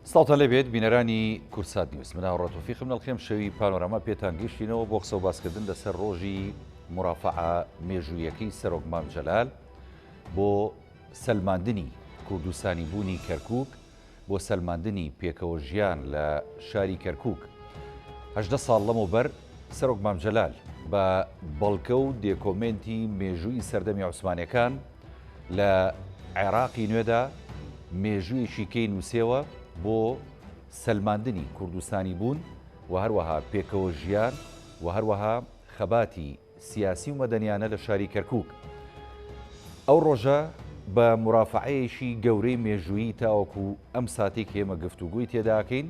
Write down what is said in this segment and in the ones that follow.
سڵاوتان لێبێت بینەرانی کوردسات نیوز، من هاوڕا تۆفیقم نەڵخێم شەوی پانۆراما پێتان گەیشتینەوە بۆ قسە و باسکردن لەسەر ڕۆژی مورافەعە مێژوویەکەی سەرۆک مام جەلال بۆ سەلماندنی کوردستانی بوونی کەرکوک بۆ سەلماندنی پێکەوە ژیان لە شاری کەرکوک. 18 ساڵ لەمەوبەر سەرۆک مام جەلال بە بەڵگە و دێکۆمێنتی مێژووی سەردەمی عوسمانیەکان لە عێراقی نوێدا مێژوویەکی کەی نووسێوە بۆ سەلماندنی کوردستانی بوون و هەروەها پێکەوە ژیان و هەروەها خەباتی سیاسی و مەدەنیانە لە شاری کەرکووک. ئەو ڕۆژە بە مورافەعەیەکی گەورەی مێژوویی تاوەکو ئەم ساتەی کە ئێمە گفتوگۆی تێداکەین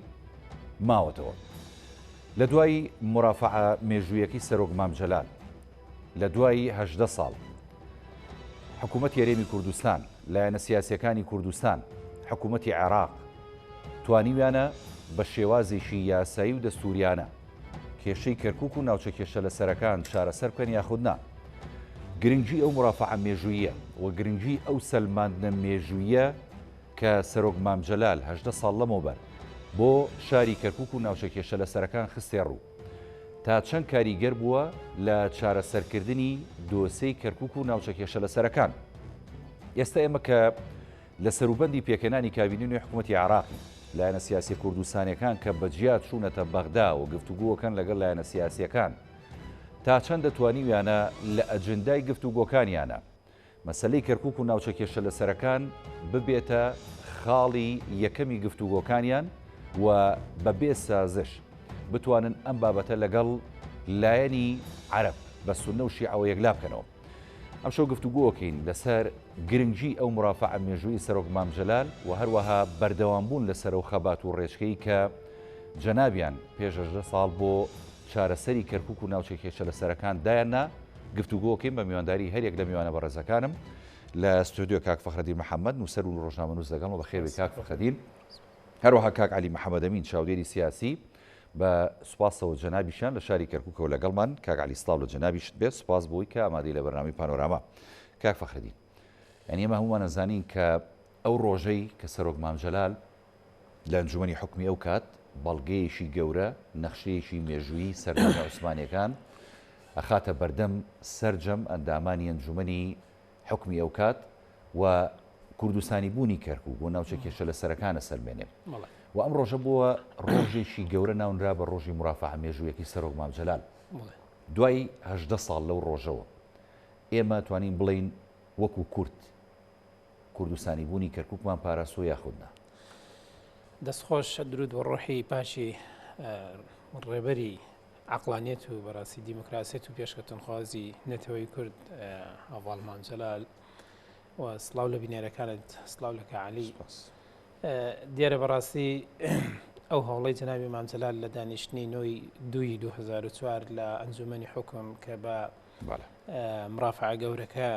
ماوەتەوە. لە دوای مورافەعە مێژوویەکەی سەرۆک مام جەلال، لە دوای 18 ساڵ حکوومەتی هەرێمی کوردستان، لایەنە سیاسییەکانی کوردستان، حکوومەتی عێراق توانیویانە بە شێوازێکی یاسایی و دەستووریانە کێشەی کەرکوک و ناوچە کێشەلەسەرەکان چارەسەر بکەن یاخود نا. گرنگی ئەو مورافەعە مێژووییە و گرنگی ئەو سەلماندنە مێژووییە کە سەرۆک مام جەلال 18 ساڵ لەمەوبەر بۆ شاری کەرکوک و ناوچە کێشەلەسەرەکان خستێ ڕوو تا چەند کاریگەر بووە لە چارەسەرکردنی دۆسێی کەرکوک و ناوچە کێشەلەسەرەکان. ئێستا ئێمە کە لە سەروبەندی پێکهێنانی کابینەی نوێی حکوومەتی عێراقی، لایەنە سیاسییە کوردستانییەکان کە بە جیا چوونەتە بەغدا و گفتوگۆکەن لەگەڵ لایەنە سیاسییەکان، تا چەندە توانیویانە لە ئەجندای گفتوگۆکانیانە مەسەلەی کەرکووک و ناوچە کێشەلەسەرەکان ببێتە خاڵی یەکەمی گفتوگۆکانیان و بە بێ سازش بتوانن ئەم بابەتە لەگەڵ لایەنی عەرەب بە سوننە و شیعەوە یەکلا بکەنەوە. ئەمشەو گفتوگۆکەین لەسەر گرنگی ئەو مرافعە مێژوویی سەرۆک مام جەلال و هەروەها بەردەوامبوون لەسەر ئەو خەبات و ڕێچکەی کە جەنابیان پێش 18 ساڵ بۆ چارەسەری کەرکوک و ناوچە کێشە لەسەرەکان دایاننا. گفتوگۆکەین بە میوانداری هەریەک لە میوانە بەڕێزەکانم لە ستۆدیۆ کاک فەخرەدین محەممەد نووسەر و ڕۆژنامەنووس لەگەڵمە. بەخێربێی کاک فەخرەدین. هەروەها کاک عەلی محەممەدەمین چاودێری سیاسی بە سوپاسەوە جەنابیشیان لە شاری کەرکوکەوە لەگەڵمان. کاک عەلی سڵاو لە جەنابیشت بێت، سوپاس بۆی کە ئامادەی لە بەرنامەی پانۆراما. کاک فەخرەدین، یانی ئێمە هەموومان ئەزانین کە ئەو ڕۆژەی کە سەرۆک مام جەلال لە ئەنجومەنی حوکمی ئەو کات بەڵگەیەکی گەورە، نەخشەیەکی مێژوویی سەردەمی عوسمانیەکان ئەخاتە بەردەم سەرجەم ئەندامانی ئەنجومەنی حوکمی ئەوکات و کوردستانی بوونی کەرکوک و ناوچە کێشە لەسەرەکان ئەسەلمێنێ و ئەم ڕۆژە بووە ڕۆژێکی گەورە ناونرا بە ڕۆژی مرافعە مێژوویەکەی سەرۆک مام جەلال. دوای 18 ساڵ لەو ڕۆژەوە ئێمە توانین بڵێین وەکو کورد کوردستانی بوونی کەرکوکمان پاراستووە یاخود نا؟ دەست خۆش، درود بۆ ڕۆحی پاکی ڕێبەری عەقڵانیەت و بەڕاستی دیموکراسیەت و پێشکەوتنخوازی نەتەوەی کورد هەڤاڵ مام جەلال و سڵاو لە بینەرەکانت سڵاو لە کاعلی دیارە بەڕاستی ئەو هەوڵی جەنابی مام جەلال لە دانیشتنی نۆی دوی 2004 لە ئەنجومەنی حکوم کە بە مرافعە گەورەکە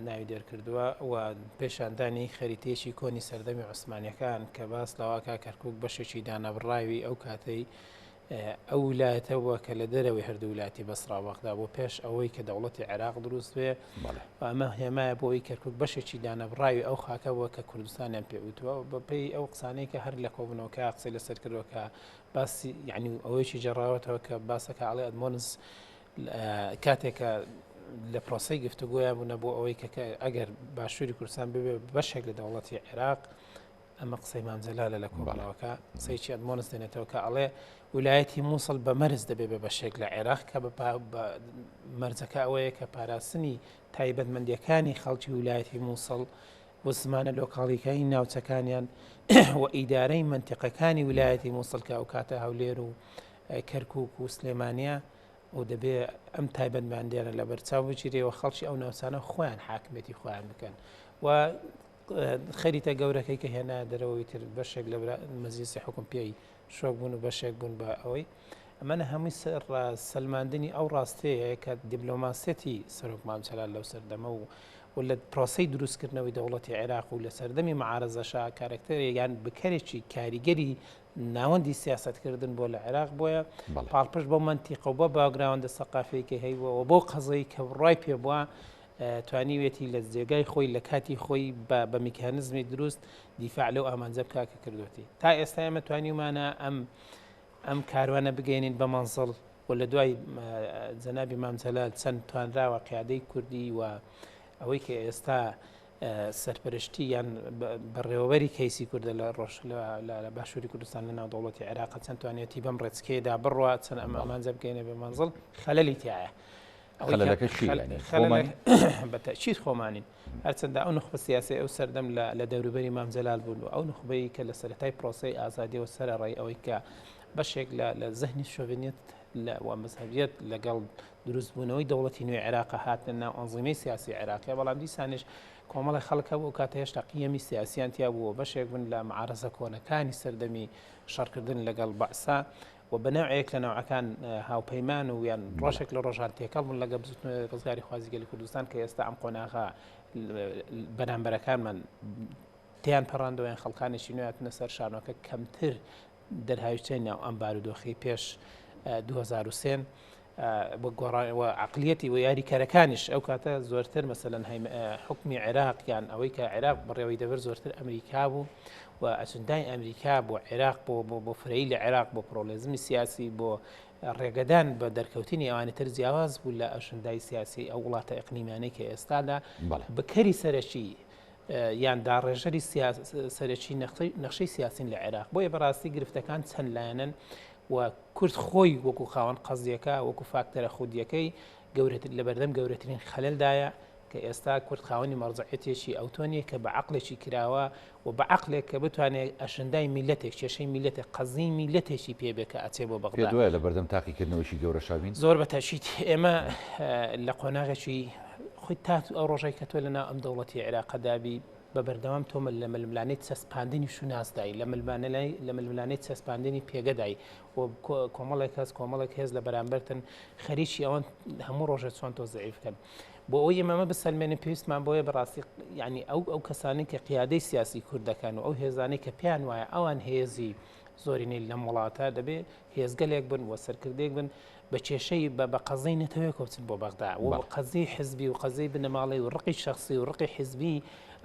ناوی دەرکردووە و پێشاندانی خەریتەیەکی کۆنی سەردەمی عوسمانیەکان کە باس لەواکە کەرکک بەشێکی دانابڕاوی ئەو کاتەی ئەو ولایەتە بووە کە لە دەرەوەی هەردوو ولایەتی بەسڕا و بەغدا بووە پێش ئەوەی کە دەوڵەتی عێراق دروست بێ و ئەمە هێمایە بۆ ئەوەی کەرکوک بەشێکی دانەبڕاوی ئەو خاکە بووە کە کوردستانیان پێ وتووە بە پێی ئەو قسانەی کە هەر لە کۆبوونەوەکە قسەی لەسەر کردووە کە باسی یعنی ئەوەیشی جێڕاوەتەوە کە باسەکە ئەڵێ ئەدمۆنز کاتێک کە لە پرۆسەی گفتوگۆیان بوونە بۆ ئەوەی کە ئەگەر باشووری کوردستان ببێ بەشێک لە دەوڵەتی عێراق ئەمە قسەی مام جەلالە لە کۆبوونەوەکە، قسەیەکی ئەدمۆنس دێنێتەوە کە ئەڵێ ولایەتی مووسڵ بە مەرج دەبێ بە بەشێک لە عێراق کە بە مەرجەکە ئەوەیە کە پاراستنی تایبەتمەندیەکانی خەڵکی ولایەتی مووسڵ و زمانە لۆکاڵیکانی ناوچەکانیان و ئیدارەی منتیقەکانی ولایەتی مووسڵ کە ئەو کاتە هەولێر و کەرکک و سلێمانە و دەبێ ئەم تایبەتمەندیانە لەبەرچاو بگیرێ و خەڵکی ئەو ناوچانە خۆیان حاکمێتی خۆیان بکەن و خەریتە گەورەکەی کە هێنا دەرەوەی تر بەشێک لە مەجلیسی حکوم پێی شۆک بوون و بەشێک بوون بە ئەوەی ئەمەە هەمووی سەلماندنی ئەو ڕاستەیە کە دیبلۆماسیەتی سەرۆک مام جەلال لەو سەردەمە و و لە پرۆسەی دروستکردنەوەی دەوڵەتی عێراق و لە سەردەمی معارەزەشا کارەکتەرێ یان بکەرێکی کاریگەری ناوەندی سیاستکردن بۆ لە عێراق بۆیە پاڵپشت بۆ مەنتیقە و بۆ باگراوەندە سەقافەیەکی هەیبووە و بۆ قەزەی کە ڕای پێ بووە. توانیوێتی لە جێگای خۆی لە کاتی خۆی بە میکانزمی دروست دیفاع لەو ئامانجە بکا کە کردوێتی. تا ئێستا ئێمە توانیومانە ئەم ئەم کاروانە بگەێنین بە مەنزڵ و لە دوای جەنابی مام جەلال چەند توانراوە قیادەی کوردی و ئەوەی کە ئێستا سەرپەرشتی یان بەڕێوەبەری کەیسی کوردە لە ڕۆژ لە باشووری کوردستان لە ناو دەوڵەتی عێراق چەند توانێتی بەم ڕێچکەیەدا بڕوا چەند ئەم ئامانجە بگەینە بە مەنزڵ خەلەلی تایە. خەلەلەکە چی بە تەئکید خۆمانین هەرچەندە ئەو نوخبە سیاسی ئەو سەردەم لە دەوروبەری مام جەلال بوون و ئەو نوخبەی کە لە سەرەتای پرۆسەی ئازادیەوە سەرەڕای ئەوەی کە بەشێک لە زەهنی شۆڤێنیەت و مەزهەبیەت لەگەڵ دروستبوونەوەی دەوڵەتی نوێی عێراق هاتنە ناو ئەنزیمەی سیاسی عێراقیە، بەڵام دیسانیش کۆمەڵی خەڵک هەبوو ئەو کاتە هێشتا قیەمی سیاسیان تیا بوو و بەشێک بوون لە معارەزە کۆنەکانی سەردەمی شەڕکردن لەگەڵ بەعسا و بە نەوعێک لە نەوعەکان هاوپەیمان و یان ڕۆژێک لە ڕۆژان تێکەڵ بوون لەگەڵ بزوتنەوەی ڕزگاری خوازی گەلی کوردستان کە ئێستا ئەم قۆناغە بەرامبەرەکانمان تیان پەڕاندەوە یان خەڵکانێکی نوێ هاتنە سەر شانۆکە کەمتر دەرهاویشتەی ناو ئەم بارودۆخەی پێش 2003 و عقلیەتی و یاریکەرەکانیش ئەو کاتە زۆرتر مەسەلەن حکمی عێراق یان ئەوەی کە عێراق بەڕێوەی دەبەر زۆرتر ئەمریکا بوو و ئەجندای ئەمریکا بۆ عێراق بۆ بۆ بۆ فرەیی لە عێراق بۆ پرۆلێزمی سیاسی بۆ ڕێگەدان بە دەرکەوتنی ئەوانی تر جیاواز بوو لە ئەژندای سیاسی ئەو وڵاتە ئەقلیمانەی کە ئێستادا بکەری سەرەکی یان داڕێژەری سەرەکی نەخشەی سیاسین لە عێراق. بۆیە بەڕاستی گرفتەکان چەند لایەنەن و کورد خۆی وەکو خاوەن قەزیەکە وەکو فاکتەرە خودیەکەی گەورەتر لەبەردەم گەورەترین خەلەلدایە کە ئێستا کورد خاوەنی مەرجەعیەتێکی ئەوتۆ نییە کە بە عەقلێکی کراوە و بە عەقلێک کە بتوانێت ئەژندای میلەتێک کێشەی میلەتێک قەزیی میلەتێکی پێ بێ کە ئەچێ بۆ بەغدا. پێت وایە لەبەردەم تاقیکردنەوەیەکی گەورەشا بین؟ زۆر بە تەئکید ئێمە لە قۆناغێکی خۆی تا ئەو ڕۆژەی کە تۆ لەناو ئەم دەوڵەتی عێراقەدا بی بە بەردەوام تۆ لە ململانێی چەسپاندنی شوناسدای، لە لە ململانێی چەسپاندنی پێگەدای و کۆمەڵێک کەس کۆمەڵێک هێز لە بەرامبەرتن خەریکی ئەوەن هەموو ڕۆژێک چۆن تۆ زەعیف بکەن. بۆ ئەوەی ئێمە ئەمە بسەلمێنین پێویستمان بۆیە بەڕاستی یعنی ئەو ئەو کەسانەی کە قیادەی سیاسی کورد دەکەن و ئەو هێزانەی کە پێیان وایە ئەوان هێزی زۆرینەی لەم وڵاتە دەبێ هێزگەلێک بن و سەرکردێک بن بە کێشەی بە بە قەزەی نەتەوەیەکەوە بچن بۆ بەغدا و بە قەزیی حزبی و قەزیی بنەماڵەی و ڕقی شەخسی و ڕقی حزبی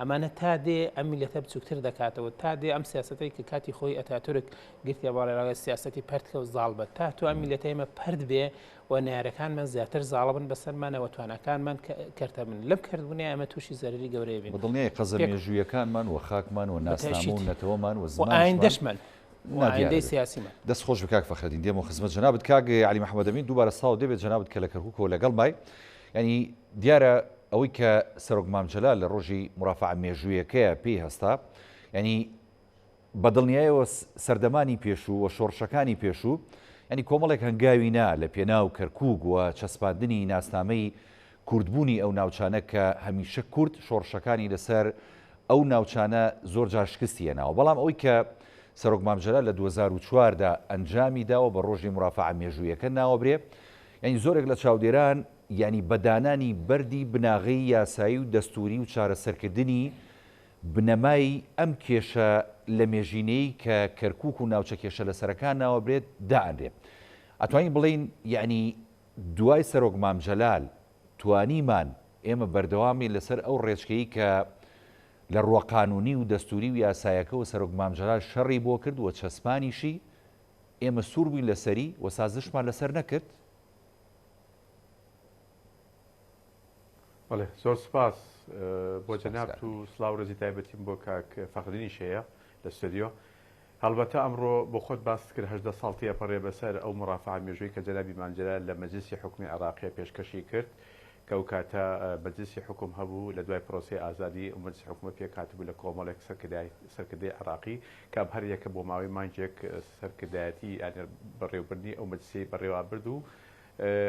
ئەمانە تا دێ ئەم میللەتە بچووکتر دەکاتەوە تا دێ ئەم سیاسەتەی کە کاتی خۆی ئەتاتورک گرتیە بەڕێ سیاسەتی پەرتکە و زاڵ بە تا تۆ ئەم میللەتە ئێمە پەرت بێ و نەیارەکانمان زیاتر زاڵ بن بەسەرمانەوە تواناکانمان کەرتە بن لەم کەرتبوونەی ئەمە تووشی زەرەری گەورەی بین. بە دڵنیایی قەزە مێژوویەکانمان و خاکمان و ناسنامە و نەتەوەمان و زمانیشمان ئایندەشمان ئایندەی سیاسیمان. دەست خۆش بێ کاک فەخرەدین دێمەوە خزمەت جەنابت کاک عەلی محەمەد ئەمین دووبارە سڵاوت لێ بێت جەنابت کە لە کەرکوکەوە لەگەڵمای یانی دیارە ئەوەی کە سەرۆک مام جەلال لە ڕۆژی مورافەعە مێژوویەکەیە پێی هەستا یانی بە دڵنیایەوە سەردەمانی پێشوو و شۆڕشەکانی پێشوو یانی کۆمەڵێک هەنگاوی نا لە پێناو کەرکوک و چەسپاندنی ناسنامەی کوردبوونی ئەو ناوچانە کە هەمیشە کورد شۆڕشەکانی لەسەر ئەو ناوچانە زۆر جار شکستی هێناوە بەڵام ئەوەی کە سەرۆک مام جەلال لە 2004 دا ئەنجامی داوە بە ڕۆژی مورافەعە مێژوویەکە ناوەبرێ یانی زۆرێک لە چاودێران یانی بە دانانی بەردی بناغەی یاسایی و دەستووری و چارەسەرکردنی بنەمای ئەم کێشە لەمێژینەی کە کەرکوک و ناوچە کێشە لەسەرەکان ناوەبرێت دائەنرێ ئەتوانین بڵێین یانی دوای سەرۆک مام جەلال توانیمان ئێمە بەردەوام بین لەسەر ئەو ڕێچکەی کە لە ڕووە قانونی و دەستوری و یاسایەکەوە سەرۆک مام جەلال شەڕی بۆ کرد و چەسپانیشی، ئێمە سوور بووین لەسەری و سازشمان لەسەر نەکرد. بەڵێ زۆر سپاس بۆ جەنابت و سڵاو ڕێزی تایبەتیم بۆ کاک فەخرینیش هەیە لە ستۆدیۆ. هەڵبەتە ئەمڕۆ بۆ خۆت باست کرد 18 ساڵ تێپەڕێ بەسەر ئەو مڕافعە مێژووی کە جەنابی مام جەلال لە مەجلسی حوکمی عێڕاقیە پێشکەشی کرد کە ئەو کاتە مەجلسی حوکم هەبوو لە دوای پرۆسەی ئازادی ئەو مەجلسی حوکمە پێک هاتبوو لە کۆمەڵێک سەرکردەی عێڕاقی کە هەر یەکە بۆ ماوەی مانگێک سەرکردایەتی یانی بەڕێوەبردنی ئەو مەجلسەی بەڕێوە برد و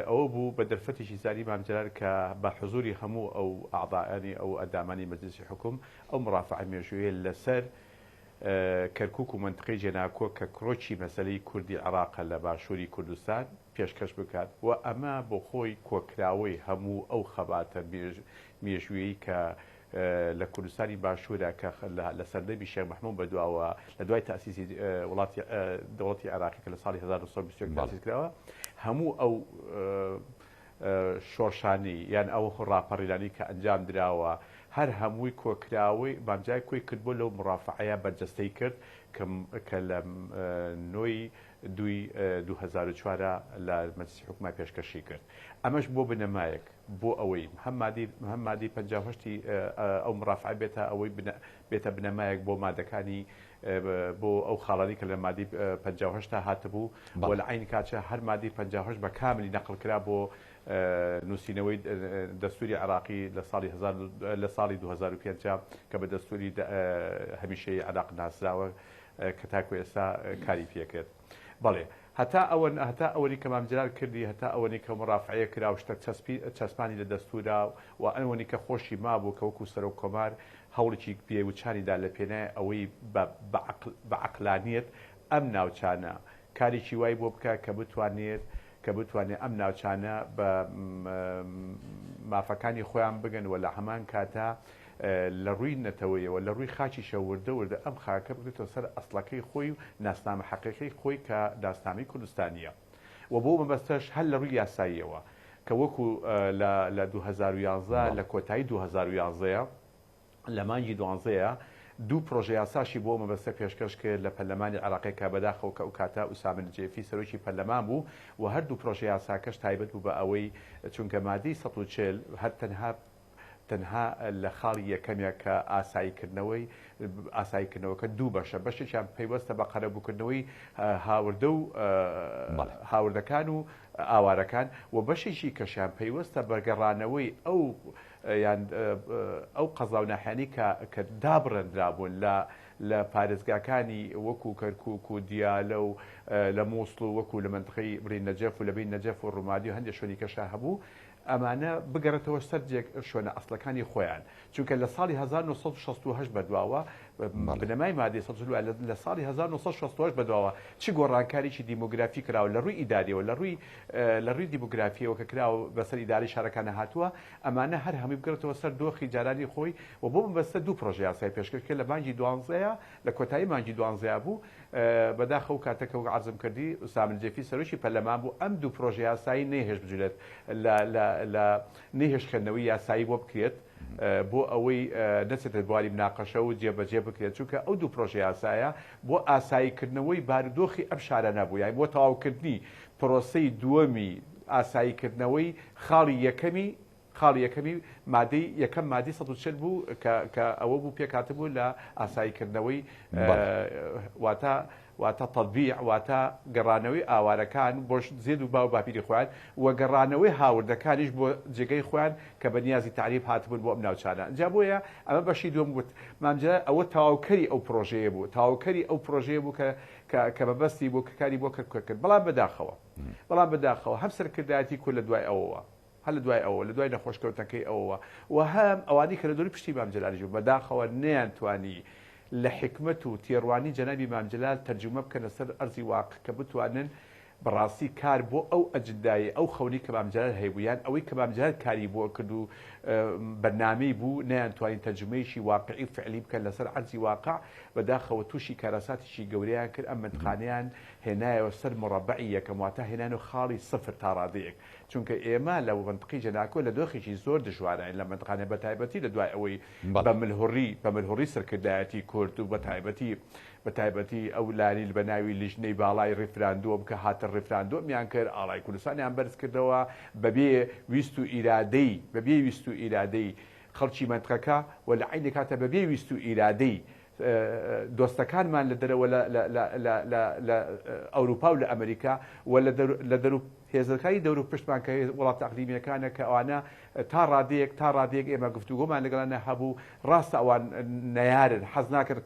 ئەوە بوو بە دەرفەتێکی زانی مام جەلال کە بە حزوری هەموو ئەو ئەعضائانی ئەو ئەندامانی مەجلسی حوکم ئەو مڕافعە مێژوویە لەسەر کەرکوک و مەنتقەی جێناکۆک کە کرۆکی مەسەلەی کوردی عێڕاقە لە باشووری کوردستان پێشکەش بکات و ئەمە بۆ خۆی کۆکراوەی هەموو ئەو خەباتە مێژوویەی کە لە کوردستانی باشوورە کە لە سەردەمی شێخ مەحموود بەدواوە لە دوای تاسیسی وڵاتی دەوڵەتی عێراقی کە لە ساڵی 1921 تاسیس کراوە هەموو ئەو. شۆڕشانەی یان ئەو ڕاپەڕینانەی کە ئەنجام دراوە هەر هەمووی کۆکراوەی مام جەلال کۆی کردبوو لەو مورافەعەیە بەرجەستەی کرد کە کە لە نۆی دووی 2004 لە مەجلسی حکومە پێشکەشی کرد. ئەمەش بۆ بنەمایەک بۆ ئەوەی هەم مادەی هەم مادەی 58 ی ئەو مورافەعە بێتە ئەوەی بێتە بنەمایەک بۆ مادەکانی بۆ ئەو خاڵانەی کە لە مادەی 58 تا هاتبوو و لە عەین کاتشا هەر مادەی 58 بە کاملی نەقڵ کرا بۆ نووسینەوەی دەستووری عێراقی لە ساڵی لە ساڵی 2005 کە بە دەستووری هەمیشەیی عێراق ناسراوە کە تاکو ئێستا کاری پێکرێت. بەڵێ هەتا ئەوە هەتا ئەوەنی کە مام جەلال کردی هەتا ئەوەنی کە مڕافعەیە کرا و شتە چەسپی چەسپانی لە دەستوورا و ئەوەنی کە خۆشی مابوو کە وەکوو سەرۆک کۆمار هەوڵێکی بێ وچانی دا لە پێنای ئەوەی بە بە عەقل بە عەقلانیەت ئەم ناوچانە کارێکی وای بۆ بکا کە بتوانێت کە بتوانێت ئەم ناوچانە بە مافەکانی خۆیان بگەن و لە هەمان کاتا لە ڕووی نەتەوەیەوە، لە ڕووی خاکیشەوە وردە وردە ئەم خاکە بگرێتەوە سەر ئەسڵەکەی خۆی و ناسنامە حەقیقیی خۆی کە ناسنامەی کوردستانییە و بۆ مەبەستەش هەر لە ڕووی یاساییەوە کە وەکو لە لە 2011 لە کۆتایی 2011 لە مانگی دوانزەیە دوو پرۆژە یاساشی بۆ ئەو مەبەستە پێشکەش کرد لە پەرلەمانی عێراقی کە بەداخەوە کە ئەو کاتە ئوسامە نجێفی سەرۆکی پەرلەمان بوو و هەردوو پرۆژە یاساکەش تایبەت بوو بە ئەوەی چونکە مادەی 140 هەر تەنها تەنها لە خاڵی یەکەمیا کە ئاساییکردنەوەی ئاساییکردنەوەکە دوو بەشە بەشێکیان پەیوەستە بە قەرەبووکردنەوەی هاوردە و هاوردەکان و ئاوارەکان و بەشێکی کەشیان پەیوەستە بە گەڕانەوەی ئەو یان ئەو قەزا و ناحیانەی کە کە دابڕێندرابوون لە لە پارێزگاکانی وەکو کەرکوک و دیالە و لە مووسڵ و وەکو لە مەنتقەی بڵێین نەجەف و لە بەین نەجەف و ڕومادی و هەندێک شوێنی کەشا هەبوو ئەمانە بگەڕێتەوە سەر جێ شوێنە ئەسڵەکانی خۆیان چونکە لە ساڵی 1968 بەدواوە بنەمای مادەی 140 لە ساڵی 1968 بەدواوە چ گۆڕانکاریی دیمۆگرافی کراوە لە ڕووی ئیداریەوە لە ڕووی لە ڕووی دیمۆگرافیەوە کە کراوە بەسەر ئیداری شارەکانە هاتووە ئەمانە هەر هەمووی بگەڕێتەوە سەر دۆخی جارانی خۆی و بۆ مەبەستە دوو پرۆژە یاسای پێشکەش کرد لە مانگی دوانزەیە لە کۆتایی مانگی دوانزەیا بوو بەداخەوە ئەو کاتە کە وەک عەرزم کردی ئوسامە نجێفی سەرۆکی پەرلەمان بوو ئەم دوو پرۆژە یاسایی نەیهێشت بجولێت لە لە لە نەیهێشت خوێندنەوەی یاسایی بۆ بکرێت بۆ ئەوەی نەچێتە بواری مناقەشە و جێبەجێ بکرێت چونکە ئەو دوو پرۆژە یاسایە بۆ ئاساییکردنەوەی بارودۆخی ئەم شارانە بوو یانی بۆ تەواوکردنی پرۆسەی دووەمی ئاساییکردنەوەی خاڵی یەکەمی خاڵی یەکەمی مادەی یەکەم مادەی 140 بوو کە کە ئەوە بوو پێکهاتبوو لە ئاساییکردنەوەی واتە واتە تەتبیع واتە گەڕانەوەی ئاوارەکان بۆ زێد و باو باپیری خۆیان و گەڕانەوەی هاوردەکانیش بۆ جێگەی خۆیان کە بە نیازی تەعریب هاتبوون بۆ ئەم ناوچانە جا بۆیە ئەمە بەشی دووەم وت مام جەلال ئەوە تەواوکەری ئەو پرۆژەیە بوو تەواوکەری ئەو پرۆژەیە بوو کە کە کە مەبەستی بوو کە کاری بۆ کرد کرد بەڵام بەداخەوە بەڵام بەداخەوە هەم سەرکردایەتی کورد لە دوای ئەوەوە هەر لە دوای ئەوەوە، لە دوای نەخۆشکەوتنەکەی ئەوەوە و هەم ئەوانەی کە لە دەوری پشتی مام جەلالیش بوون، بەداخەوە نەیانتوانی لە حیکمەت و تێڕوانینی جەنابی مام جەلال تەرجومە بکەنە سەر ئەرزی واقع کە بتوانن بەڕاستی کار بۆ ئەو ئەجندایەی، ئەو خەونەی کە مام جەلال هەیبوو یان ئەوەی کە مام جەلال کاری بۆ کرد و بەرنامەی بوو، نەیانتوانی تەرجومەیەکی واقعی و فعلی بکەن لەسەر عەرزی واقع، بەداخەوە تووشی کارەساتێکی گەورەیان کرد، ئەم مەنتقانەیان هێنایەوە سەر مڕەبەعی یەکەم، واتە هێنانەوە خاڵی سفر تا ڕادەیەک. چونکە ئێمە لە مەنتقی جەناکۆ لە دۆخێکی زۆر دژواراین لە مەنتقانە بە تایبەتی لە دوای ئەوەی بە ملهوڕی بە ملهوڕی سەرکردایەتی کورد و بە تایبەتی بە تایبەتی ئەو لایەنەی بە ناوی لیژنەی باڵای ڕیفراندۆم کە هاتن ڕیفراندۆمیان کرد ئاڵای کوردستانیان بەرز کردەوە بەبێ ویست و ئیرادەی بەبێ ویست و ئیرادەی خەڵکی مەنتقەکە و لە عەینی کاتە بەبێ ویست و ئیرادەی دۆستەکانمان لە دەرەوە لە ئەوروپا و لە ئەمریکا و لە دەرو هێزەکانی دەور و پشتمان کە وڵاتە ئەقلیمیەکانە کە ئەوانە تا ڕادەیەک تا ڕادەیەک ئێمە گفتوگۆمان لەگەڵیانە هەبوو ڕاستە ئەوان نەیارن حەز ناکەن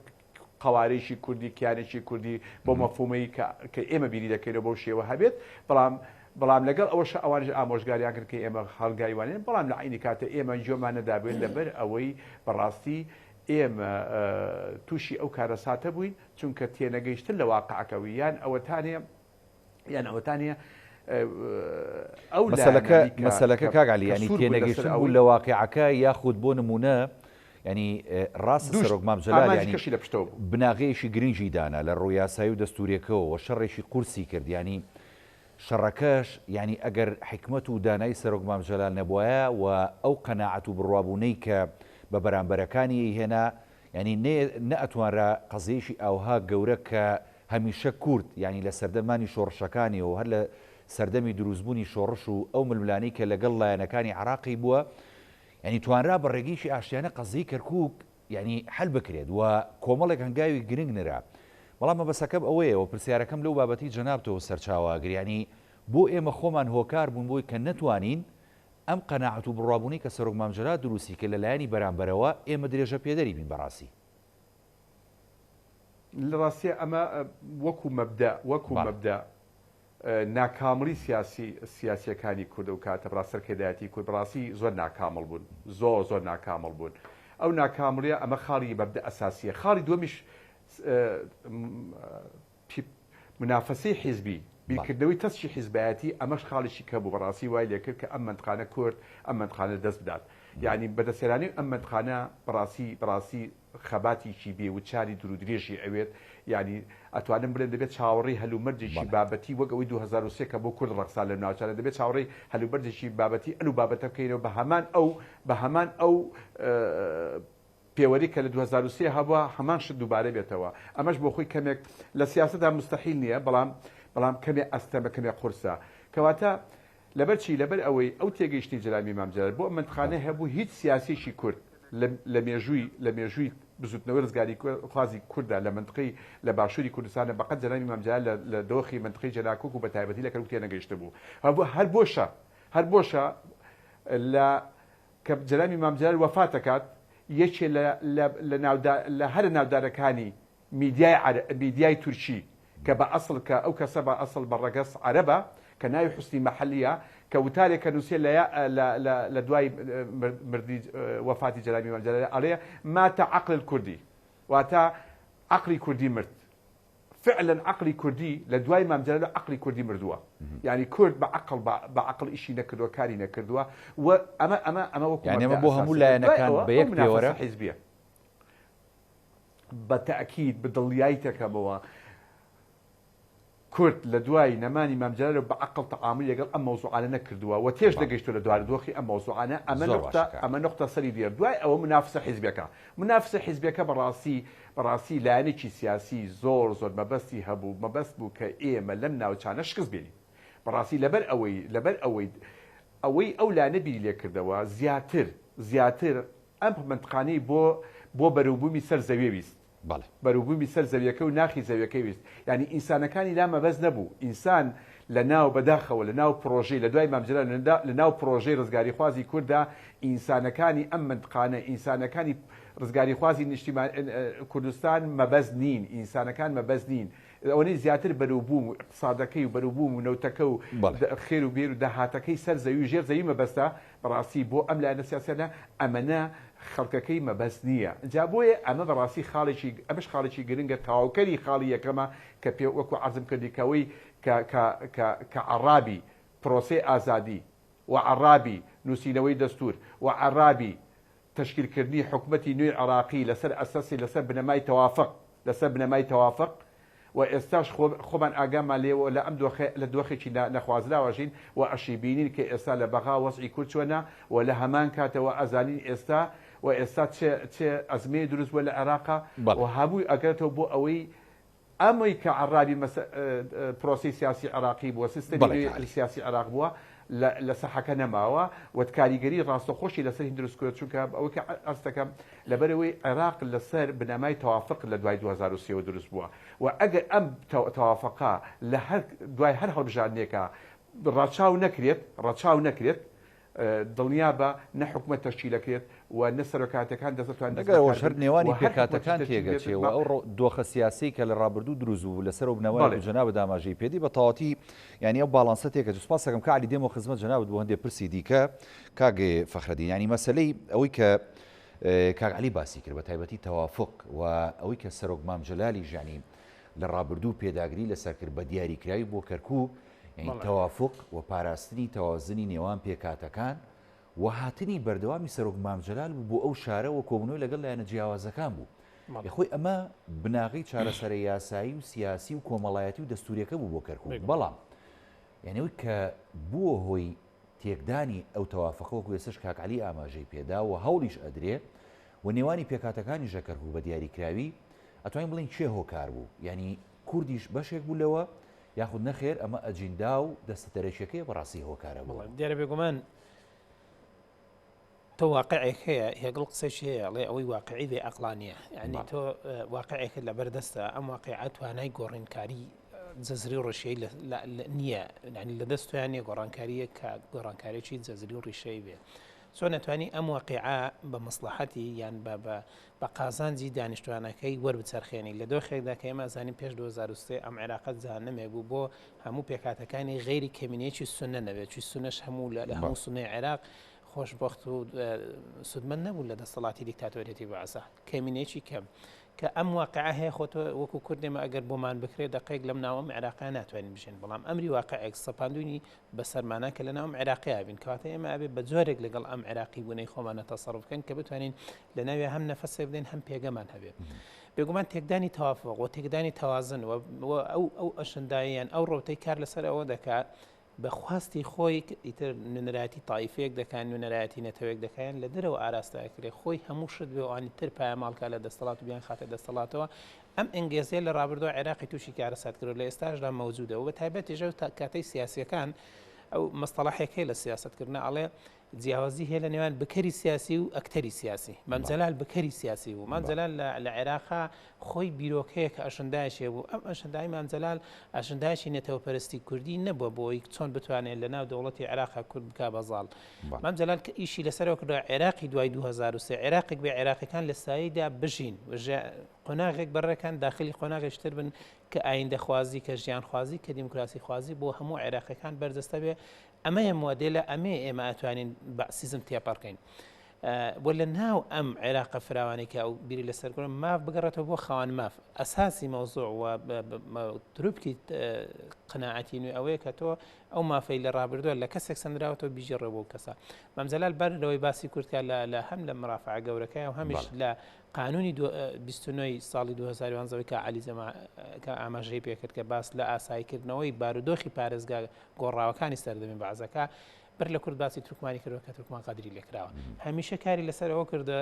قەوارەیەکی کوردی کیانێکی کوردی بۆ مەفهومەی کە ئێمە بیری دەکەینەوە بەو شێوە هەبێت بەڵام بەڵام لەگەڵ ئەوەشا ئەوانیش ئامۆژگاریان کرد کە ئێمە هەڵگای وانین بەڵام لە عەینی کاتە ئێمە گوێمان نەدابێت لەبەر ئەوەی بەڕاستی ئێمە تووشی ئەو کارەساتە بووین چونکە تێنەگەیشتن لە واقعەکە و یان ئەوەتانێ یان ئەوەتانێ ئەو مەسەلەکە مەسەلەکە کاک عەلی یانی تێنەگەیشتن بوو لە واقعەکە یاخود بۆ نموونە ینی ڕاست سەرۆک مام جەلال ینی کەشی لە پشتەوە بوو بناغەیەکی گرنگی دانا لە ڕووی یاسایی و دەستوورێکەوە و شەڕێکی قورسی کرد ینی. شەڕەکەش یانی ئەگەر حیکمەت و دانایی سەرۆک مام جەلال نەبوایە و ئەو قەناعەت و بڕوابوونەی کە بە بەرامبەرەکانی ئەیهێنا یانی نەئەتوانرا قەزیەیەکی ئاوها گەورە کە هەمیشە کورد یانی لە سەردەمانی شۆڕشەکانیەوە هەر لە سەردەمی دروستبوونی شۆڕش و ئەو ململانێی کە لەگەڵ لایەنەکانی عێراقی بووە یانی توانرا بە ڕێگەیەکی ئاشتیانە قەزیەی کەرکوک یانی حەل بکرێت و کۆمەڵێک هەنگاوی گرنگ نرا بەڵام مەبەسەکەم ئەوەیە و پرسیارەکەم لەو بابەتی جەنابتەوە سەرچاوە ئەگرێ یانی بۆ ئێمە خۆمان هۆکار بوون بۆی کە نەتوانین ئەم قەناعەت و بڕوابوونەی کە سەرۆک مام جەلال دروستی کرد لە لایەنی بەرامبەرەوە ئێمە درێژە پێدەری بین بەڕاستی. لە ڕاستیا ئەمە وەکو مەبدەئ وەکو مەبدەئ ناکامڵی سیاسی سیاسیەکانی کورد ئەو کاتە بەڕاست سەرکردایەتی کورد بەڕاستی زۆر ناکامڵ بوون زۆر زۆر ناکامڵ بوون ئەو ناکامڵیە ئەمە خاڵی مەبدەئ ئەساسیە خاڵی دووەمیش منافەسەی حیزبی، بیرکردنەوەی تەسکی حیزبایەتی ئەمەش خاڵێکی کە بوو بەڕاستی وای لێکرد کە ئەم مەنتقانە کورد ئەم مەنتقانە لەدەست بدات یانی بەدەستهێنانی ئەم مەنتقانە بەڕاستی بەڕاستی خەباتێکی بێ وچانی دوورودرێژی ئەوێت یانی ئەتوانم بڵێم دەبێت چاوەڕێی هەلومەرجێکی بابەتی وەک ئەوەی 2003 کە بۆ کورد ڕەخسا لەم ناوچانە دەبێت چاوەڕێی هەلومەرجێکی بابەتی ئەلو بابەتە بکەینەوە بە هەمان ئەو بە هەمان ئەو پێوەری کە لە 2003 هەبووە هەمان شت دووبارە بێتەوە ئەمەش بۆ خۆی کەمێک لە سیاسەتدا مستحیل نییە بەڵام بەڵام کەمێ ئەستەمە کەمێ قورسە کەواتە لەبەر چی؟ لەبەر ئەوەی ئەو تێگەیشتنی جەلالی مام جەلال بۆ ئەم مەنتقانە هەبوو هیچ سیاسیەکی کورد لە لە مێژووی لە مێژووی بزوتنەوەی ڕزگاریخوازی کورددا لە مەنتقەی لە باشووری کوردستانە بەقەد جەلالی مام جەلال لە لە دۆخی مەنتقەی جەلاکۆک و بەتایبەتی لە کەرکوک تێنەگەیشتبوو هەبوو هەر بۆشە هەر بۆشە لە کە جەلالی مام جەلال وەفات دەکات یەکێ لە لە لە ناودا لە هەرە ناودارەکانی میدیای عەرە میدیای تورکی کە بە ئەسڵ کە ئەو کەسە بە ئەسڵ بە ڕەگەز عەرەبە کە ناوی حوسنی مەحەلییە کە وتارێک کە نووسێ لە یا لە لە لە دوای مردنی وەفاتی جەلالی مام جەلال ئەڵێ مات عقل الکردی واتە عەقڵی کوردی مرد فعلا عەقڵی کوردی لە دوای مام جەلال عەقڵی کوردی مردووە یانی کورد بە عەقڵ بە عەقڵ ئیشی نەکردووە کاری نەکردووە و ئەمە ئەمە ئەمە وەکو یانی ئەمە بۆ هەموو لایەنەکان بە یەک پێوەرە حیزبیە بە تەئکید بە دڵنیایی تەکەمەوە کورد لە دوای نەمانی مام جەلال بە عەقڵ تەعامولی لەگەڵ ئەم مەوزوعانە نەکردووە و تێش نەگەیشتووە لە دوارودۆخی ئەم مەوزوعانە ئەمە زۆر نوقتە باشە کاک. ئەمە نوقتە سەری دێر دوای ئەوە منافسە حیزبیەکە منافسە حیزبیەکە بەڕاستی بەڕاستی لایەنێکی سیاسی زۆر زۆر مەبەستی هەبوو مەبەست بوو کە ئێمە لەم ناوچانە شکست بێنین بەڕاستی لەبەر ئەوەی لەبەر ئەوەی ئەوەی ئەو لایەنە بیری لێکردەوە زیاتر زیاتر ئەم مەنتقانەی بۆ بۆ بەروبوومی سەر زەوێ ویست. بەڵێ. بەروبوومی سەر زەویەکە و ناخی زەویەکەی ویست. یانی ئینسانەکانی لا مەبەست نەبوو. ئینسان لە ناو بەداخەوە لە ناو پڕۆژەی لە دوای مام جەلال لە ناو پڕۆژەی ڕزگاریخوازی کورددا ئینسانەکانی ئەم مەنتقانە ئینسانەکانی ڕزگاریخوازی نیشتیمان کوردستان مەبەست نین. ئینسانەکان مەبەست نین. ئەوەنەی زیاتر بەروبووم و ئیقتسادەکەی و بەروبووم و نەوتەکە و خێر و بێر و داهاتەکەی سەر زەوی و ژێر زەوی مەبەستە، بەڕاستی بۆ ئەم لایەنە سیاسیانە ئەمەنە خەڵکەکەی مەبەست نییە. جا بۆیە ئەمە بەڕاستی خاڵێکی ئەمەش خاڵێکی گرنگە تەواوکەری خاڵی یەکەمە کە پێ وەکو عەرزم کردی کە ئەوەی کە کە کە کە عەڕابی پرۆسەی ئازادی و عەڕابی نووسینەوەی دەستوور و عەڕابی تەشکیلکردنی حکومەتی نوێی عێراقی لەسەر ئەساسی لەسەر بنەمای تەوافق لەسەر بنەمای تەوافق و ئێستاش خۆ خۆمان ئاگامان لێ و لە ئەم دۆخە لە دۆخێکی نا نەخوازراوە ژین و ئەشی بینین کە ئێستا لە بەغا وەزعی کورد چۆنە و لە هەمان کاتەوە ئەزانین ئێستا و ئێستا چ چ ئەزمەیە دروست بووە لە عێراقا و هەمووی ئەگەرێتەوە بۆ ئەوەی ئەمەی کە عەڕابی مەسە پرۆسەی سیاسی عێراقی بووە، سیستەمی بەڵێ نوێی کاک عەلی. سیاسی عێراق بووە لە لە سەحەکە نەماوە و کاریگەری ڕاستەوخۆشی لەسەر هین دروست کردووە، چونکە ئەوەی کە عەرز دەکەم لەبەرئەوەی عێراق لەسەر بنەمای تەوافق لە دوای 2003 وە دروست بووە و ئەگەر ئەم تەوافقە لە هەر دوای هەر هەڵبژاردنێکا ڕەچاو نەکرێت ڕەچاو نەکرێت دڵنیابە نە حکومەت تەشکیل ئەکرێت و نە سەرۆکایەتەکان دەست ئەتوانن دەست ئەگەر ئەوەش بەکار هەر بن نێوانی و هەر حکومەتیش پێکهاتەکان تەشکیل بێت تێگەچێ و بە ئەو ڕۆ دۆخە سیاسیەی کە لە ڕابردوو دروست بوو لەسەر ئەو بنەمایە بەڵێ. کە جەنابت ئاماژەی پێدی بە تەواوەتی یانی ئەو باڵانسە تێکەچێ سوپاس ئەکەم کاک عەلی دێمەوە خزمەت جەنابت بۆ هەندێ پرسی دیکە کاک فەخرەدین یانی مەسەلەی ئەوەی کە کاک عەلی باسی کرد بە تایبەتی تەوافق و ئەوەی کە سەرۆک مام جەلالیش یانی لە ڕابردوو پێداگری لەسەر کرد بە دیاریکراوی بۆ کەرکووک یانی تەوافوق و پاراستنی تەوازنی نێوان پێکهاتەکان و هاتنی بەردەوامی سەرۆک مام جەلال بوو بۆ ئەو شارە و کۆبوونەوەی لەگەڵ لایەنە جیاوازەکان بوو. بەڵێ. خۆی ئەمە بناغەی چارەسەرە یاسایی و سیاسی و کۆمەڵایەتی و دەستووریەکە بوو بۆ کەرکووک. بێگومان. بەڵام. یانی ئەوەی کە بووە هۆی تێکدانی ئەو تەوافقە وەکو ئێستەش کاک عەلی ئاماژەی پێدا و هەوڵیش ئەدرێ و نێوانی پێکهاتەکانیش لە کەرکوک بە دیاریکراوی ئەتوانین بڵێین کێ هۆکار بوو یانی کوردیش بەشێک بوو لەوە یاخود نەخێر ئەمە ئەجیندا و دەستە دەرەکیەکەیە بەڕاستی هۆکارە بووە؟ دیارە بێگومان تۆ واقعێک هەیە هێگڵ قسەشی هەیە ئەڵێ ئەوەی واقعی بێ ئەقڵانیە یعنی تۆ واقعێکت لەبەر دەستە ئەم واقعە توانای گۆڕینکاری جەزری و ڕیشەی نییە یعنی لە دەست تویان نیە گۆڕانکاریە کە گۆڕانکاریی جەزری و ڕیشەی بێ چۆن نەتوانی ئەم واقعە بە مەسلحەتی یان بە بە بە قازانجی دانیشتوانەکەی وەربچەرخێنی لە دۆخێکدا کە ئێمە زانین پێش 2023 ئەم عێراقە جەهەنەمێک بوو بۆ هەموو پێکهاتەکانی غەیری کەمینەیەکی سوننە نەبێت چی سوننەش هەموو لە هەموو سوننەی عێراق خۆشبەخت و سوودمەند نەبوو لە دەسەڵاتی دیکتاتۆریەتی بەعسە کەمینەیەکی کەم کە ئەم واقعە هەیە خۆ تۆ وەکو کورد ئێمە ئەگەر بۆمان بکرێت دەقێک لەم ناوەم عێراقا ناتوانین بژین بەڵام ئەمری واقعێک سەپاندونی بەسەرمانە کە لە ناوم عێراقیا بین کەواتە ئێمە ئەبێ بە جۆرێک لەگەڵ ئەم عێراقی بوونەی خۆمانە تەسەڕف بکەین کە بتوانین لە ناوێ هەم نەفەسێک بدەین هەم پێگەمان هەبێ بێگومان تێکدانی تەوافق و تێکدانی تەوازن و ئەو ئەو ئەشنداییان ئەو ڕەوتەی کار لەسەر ئەوە دەکات بە خواستی خۆی ئیتر نوێنەرایەتی تایفەیەک دەکات، نوێنەرایەتی نەتەوەیەک دەکات یان لە دەرەوە ئاراستە ئەکرێ، خۆی هەموو شت بێ و ئەوانی تر پایەماڵ کا لە دەستەڵات و بیانخاتە دەستەڵاتەوە، ئەم ئەنگێزەیە لە ڕابردووە عێراقی تووشی کارەسات کردووە، لە ئێستاشدا مەوجودە و بە تایبەتیش ئەو کاتەی سیاسییەکان ئەو مستەڵەحێک هەیە لە سیاسەتکردنا ئەڵێ جیاوازی هەیە لە نێوان بکەری سیاسی و ئەکتەری سیاسی. مام جەلال بکەری سیاسی بوو. مام جەلال لە عێراقا خۆی بیرۆکەیە کە ئەژندایەکی هەبوو. ئەم ئەژندای مام جەلال ئەژندایەکی نەتەوەپەرستی کوردی نەبووە بۆ ئەوەی چۆن بتوانێت لە ناو دەوڵەتی عێراقا کورد بکا بە زاڵ. مام جەلال کە ئیشی لەسەرەوە کردووە عێراقی دوای 2003 عێراقێک بێ عێراقیەکان لە سایەیدا بژین و قۆناغێک بەڕێکان داخلی قۆناغێکی تر بن کە ئایندەخوازی کە ژیانخوازی کە دیموکراسیخوازی بۆ هەموو عێراقیەکان بەرجەستە بێ ئەمەیە مۆدێلە ئەمەیە ئێمە ئەتوانین بەعسیزم تێپەڕکەین و لە ناو ئەم عێراقە فراوانەی کە ئەو بیری لەسەر کردووە ماف بگەڕێتەوە بۆ خاوەن ماف ئەساسی مەوزوع و تروپکی قەناعەتی نوێ ئەوەیە کە تۆ ئەو مافەی لە ڕابردووە لە کەسێک سەندراوەتەوە بیگێڕێ بۆ کەسە مام جەلال بەر لەوەی باسی کورد کە لە هەم لە مرافعە گەورەکەی و هەمیش لە قانونی 29 ساڵی 2011 کە عەلی جەما کە ئاماژەی پێکرد کە باس لە ئاساییکردنەوەی بارودۆخی پارێزگا گۆڕاوەکانی سەردەمی بەعزەکە بەر لە کورد باسی تورکمانی کردوە کە تورکمان قەدری لێکراوە هەمیشە کاری لەسەر ئەوە کردە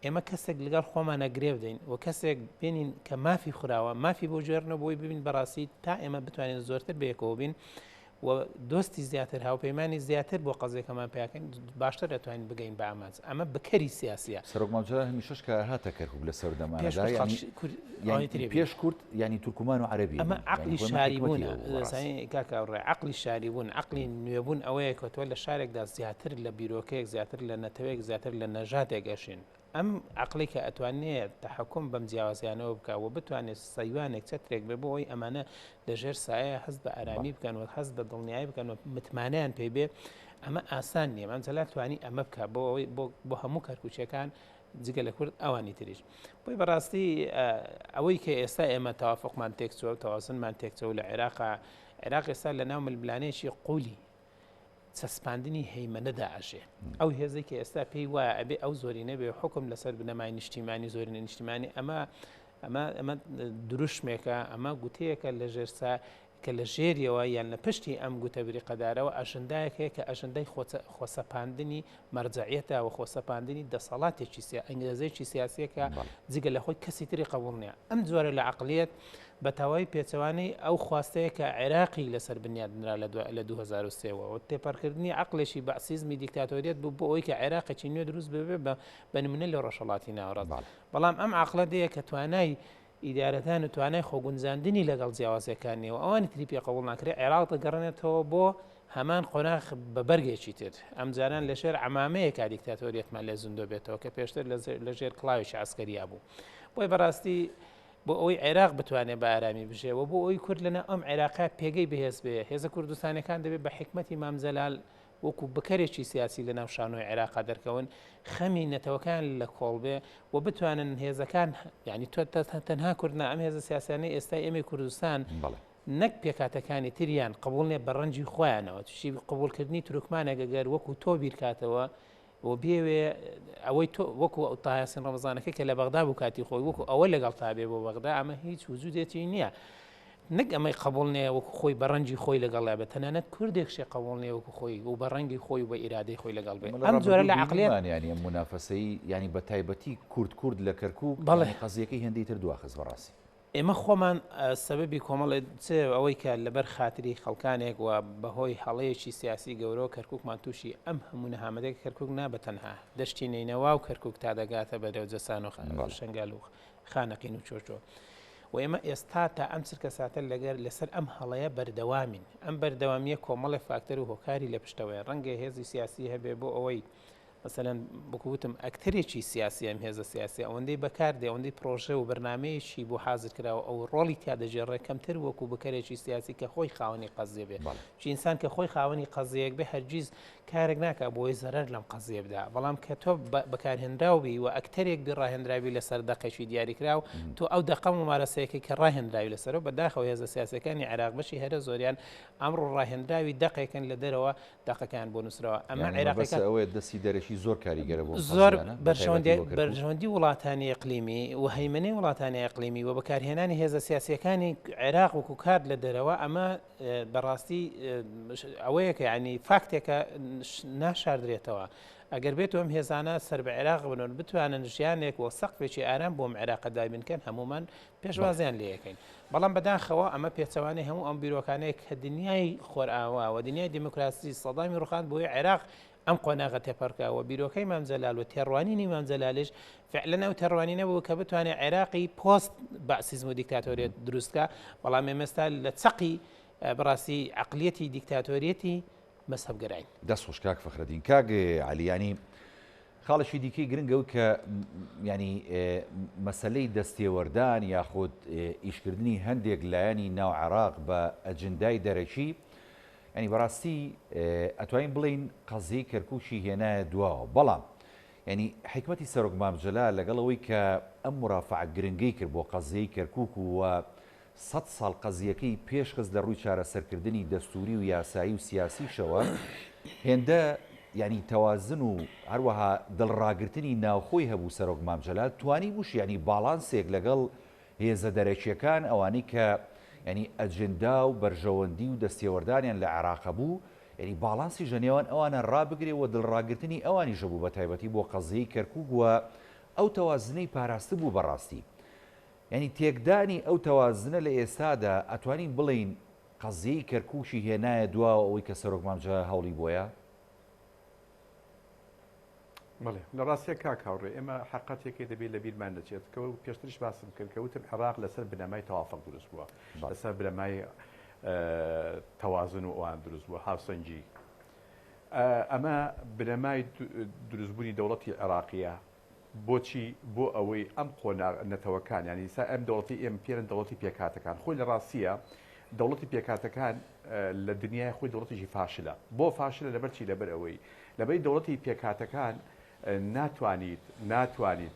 ئێمە کەسێک لەگەڵ خۆمانە گرێ بدەین و کەسێک بێنین کە مافی خوراوە مافی بۆ گوێرنە بۆی ببین بەڕاستی تا ئێمە بتوانین زۆرتر بەیەکەوە بین و دۆستی زیاتر هاوپەیمانی زیاتر بۆ قەزیەکەمان پیاکەین باشتر دەتوانین بگەین بە ئامانج ئەمە بکەری سیاسیە. سەرۆک مام جەلال هەمیشەش کە هاتە کەرکوک لە سەردەمانەدا یانی پێش کورد یانی تورکمان و عەرەبی ئەمە عەقلی شاری بوونە کاکە ڕێ عەقلی شاری بوون عەقلی نوێبوون ئەوەیە کە تۆ لە شارێکدا زیاتر لە بیرۆکەیەک زیاتر لە نەتەوەیەک زیاتر لە نەژادێک ئەژین ئەم عەقڵی کە ئەتوانێ تەحەکوم بەم جیاوازیانەوە بکا و بتوانێت سەیوانێک چەترێک بێ بۆ ئەوەی ئەمانە لە ژێر سایە هەست بە ئارامی بکەن و هەست بە دڵنیایی بکەن و متمانەیان پێ بێ ئەمە ئاسان نییە مام جەلال توانی ئەمە بکە بۆ ئەوەی بۆ هەموو کەرکوچیەکان جگە لە کورد ئەوانی تریش بۆی بەڕاستی ئەوەی کە ئێستا ئێمە تەوافقمان تێکچووە و تەوازنمان تێکچووە لە عێراقا عێراق ئێستا لە ناو ململانێکی قولی چەسپاندنی هەیمەنەدا ئەژێ ئەو هێزێک کە ئێستا پێی وایە ئەبێ ئەو زۆرینە بێ حکم لەسەر بنەمای نیشتیمانی زۆرینە نیشتیمانی ئەمە ئەمە ئەمە دروشمێکە ئەمە گوتەیەکە لە ژێرسا کە لە ژێریەوە یان لە پشتی ئەم گوتە بریقەدارەوە ئەژندایەک هەیە کە ئەژندای خۆسەپاندنی مەرجەعیەتە و خۆسەپاندنی دەسەڵاتێکی سیا ئەنگێزەیەکی سیاسیە کە جگە لە خۆی کەسی تری قبوڵ نییە. ئەم جۆرە لە عەقڵیەت بە تەواوی پێچەوانەی ئەو خواستەیە کە عێراقی لەسەر بنیات نرا لە 2003 وە و تێپەڕکردنی عەقڵێکی بەعسیزمی دیکتاتۆریەت بوو بۆ ئەوەی کە عێراقێکی نوێ دروست ببێ بە نمونە لە ڕۆژهەڵاتی ناوەڕاست. بەڵام ئەم عەقڵە دێ کە توانای ئیدارەدان و توانای خۆگونجاندنی لەگەڵ جیاوازیەکان نیە و ئەوانی تری پێ قبوڵ ناکرێت، عێراق دەگەڕێنێتەوە بۆ هەمان قۆناغ بە بەرگێکی تر، ئەمجاران لەژێر عەمامەیەکا دیکتاتۆریەتمان لێ زیندۆ بێتەوە کە پێشتر لەژێر کڵاوێکی عەسکەریا بوو. بۆیە بەڕاستی بۆ ئەوەی عێراق بتوانێت بە ئارامی بژێ و بۆ ئەوەی کورد لەناو ئەم عێراقە پێگەی بەهێز بێ، هێزە کوردستانیەکان دەبێت بە حیکمەتی مام جەلال وەکو بکەرێکی سیاسی لەناو شانۆی عێراقا دەرکەون، خەمی نەتەوەکەیان لە کۆڵ بێ و بتوانن هێزەکان، یانی تۆ تەنها کورد نا، ئەم هێزە سیاسیانەی ئێستای ئێمەی کوردستان نەک پێکهاتەکانی تریان قبوڵ نیە بە ڕەنجی خۆیانەوە، توشی قبوڵکردنی تورکمانێک ئەگەر وەکو تۆ بیرکاتەوە و بێوێ ئەوەی تۆ وەکو ئەو تایاسین ڕەمەزانەکەی کە لە بەغدا بوو کاتی خۆی وەکو ئەوە لەگەڵ تا بێ بۆ بەغدا ئەمە هیچ وجودێکی نییە. نەک ئەمەی قبوڵ نییە وەکو خۆی بە ڕەنگی خۆی لەگەڵیا بێت، تەنانەت کوردێکشی قبوڵ نییە وەکو خۆی و بە ڕەنگی خۆی و بە ئیرادەی خۆی لەگەڵ بێت. ئێمە لە ئەم جۆرە ڕابردوو لە عەقڵیەت. بینیمان یانی ئەم مونافەسەی یانی بە تایبەتی کورد کورد لە کەرکووک بەڵێ. یانی قەزیەکەی هێندەی تر دواخست بەڕاستی. ئێمە خۆمان سەبەبی کۆمەڵێ چ ئەوەی کە لەبەر خاتری خەڵکانێک و بەهۆی هەڵەیەکی سیاسی گەورەوە کەرکووکمان تووشی ئەم هەموو نەهامەتێک کەرکووک نا بە تەنها دەشتی نەینەوا و کەرکووک تا دەگاتە بەرەو جەسان و بەڵێ. شەنگال و خانەقین و چۆچۆ و ئێمە ئێستا تا ئەم چرکەساتە لەگەر لەسەر ئەم هەڵەیە بەردەوامین. ئەم بەردەوامییە کۆمەڵێ فاکتەر و هۆکاری لە پشتەوەیە. ڕەنگە هێزی سیاسی هەبێ بۆ ئەوەی مەسەلەن وەکو وتم ئەکتەرێکی سیاسی ئەم هێزە سیاسیە ئەوەندەی بەکار دێ ئەوەندەی پرۆژە و بەرنامەیەکی بۆ حازر کراوە ئەو ڕۆڵی تیا دەگێڕێ کەمتر وەکو بکەرێکی سیاسی کە خۆی خاوەنی قەزیە بێ. بەڵێ. چی ئینسان کە خۆی خاوەنی قەزیەیەک بێ هەرگیز کارێک ناکا بۆی زەرەر لەم قەزیە بدا، بەڵام کە تۆ بەکارهێنراو بی و ئەکتەرێک بی ڕاهێنراوی لەسەر دەقێکی دیاریکراو، تۆ ئەو دەقە مومارەسەیەکەی کە ڕاهێنراوی لەسەرە و بەداخەوە هێزە سیاسیەکانی عێراق بەشی هەرە زۆریان ئەمڕۆ ڕاهێنراوی دەقێکن لە دەرەوە دەقەکەیان بۆ نووسراوە. ئەمە یانی مەبەست عێراقیەکان ئەوەیە دەستی دەرەکی زۆر کاریگەرە بۆ ئەم زۆر قەزیانە بەتایبەتی بەرژەوەندی بۆ کەرکوک؟ بەرژەوەندی وڵاتانی ئیقلیمی و هەیمەنەی وڵاتانی ئیقلیمی و بەکارهێنانی هێزە سیاسیەکانی عێراق وەکو کارت لە دەرەوە ئەمە بەڕاستی ئەوەیە کە یعنی فاکتێکە ناشاردرێتەوە. ئەگەر بێت ئەم هێزانە سەر بە عێراق بن و بتوانن ژیانێک و سەقفێکی ئارام بۆم عێراقە دابین کەن هەمومان پێشوازیان لێ یەکەین. بەڵام بەداخەوە ئەمە پێچەوانەی هەموو ئەم بیرۆکانەیە کە دنیای خۆرئاوا و دنیای دیموکراسی سەدامی ڕوخاند بۆیە عێراق ئەم قۆناغە تێپەڕکا و بیرۆکەی مام جەلال و تێڕوانینی مام جەلالیش فعلەن ئەو تێڕوانینە بوو کە بتوانێت عێراقی پۆست بەعسیزم و دیکتاتۆریەت دروست کا، بەڵام ئێمە ئێستا لە چەقی بەڕاستی عەقلیەتی دیکتاتۆریەتی مەزهەبگەراین. دەست خۆش کاک فەخرەدین. کاک عەلی یانی خاڵێکی دیکەی گرنگ ئەوەی کە یانی مەسەلەی دەستێوەردان یاخود ئیشکردنی هەندێک لایەنی ناو عێراق بە ئەجندای دەرەکی یانی بەڕاستی ئەتوانین بڵێین قەزیەی کەرکوکی هێنایە دواوە بەڵام یانی حیکمەتی سەرۆک مام جەلال لەگەڵ ئەوەی کە ئەم مورافەعە گرنگەی کرد بۆ قەزیەی کەرکوک و سەت ساڵ قەزیەکەی پێش خست لە ڕووی چارەسەرکردنی دەستوری و یاسایی و سیاسیشەوە هێندە یانی تەوازن و هەروەها دڵڕاگرتنی ناوخۆی هەبوو سەرۆک مام جەلال توانیبووشی یانی باڵانسێک لەگەڵ هێزە دەرەکیەکان ئەوانەی کە یانی ئەجندا و بەرژەوەندی و دەستێوەردانیان لە عێراق هەبوو یانی باڵانسیش لە نێوان ئەوانە ڕابگرێ و دڵڕاگرتنی ئەوانیش هەبوو بە تایبەتی بۆ قەزیەی کەرکوک و ئەو تەوازنەی پاراستبوو بەڕاستی یانی تێکدانی ئەو تەوازنە لە ئێستادا ئەتوانین بڵێین قەزیەی کەرکوکی هێنایە دواوە ئەوەی کە سەرۆک مام جەلال هەوڵی بۆیە؟ بەڵێ لە ڕاستیا کاک هاوڕێ ئێمە حەقەتێکی دەبێت لە بیرمان نەچێت کە پێشتریش باسم کرد کە وتم عێراق لەسەر بنەمای تەوافق دروست بووە لەسەر بنەمای تەوازن و ئەوان دروست بووە هاوسەنگی ئەمە بنەمای دروستبوونی دەوڵەتی عێراقیە بۆچی بۆ ئەوەی ئەم قۆناغ نەتەوەکان یانی ئیستا ئەم دەوڵەتی ئێمە پێرن دەوڵەتی پێکهاتەکان خۆی لە ڕاستیە دەوڵەتی پێکهاتەکان لە دنیای خۆی دەوڵەتێکی فاشلە بۆ فاشلە لەبەر چی لەبەر ئەوەی لەبەری دەوڵەتی پێکهاتەکان ناتوانیت ناتوانیت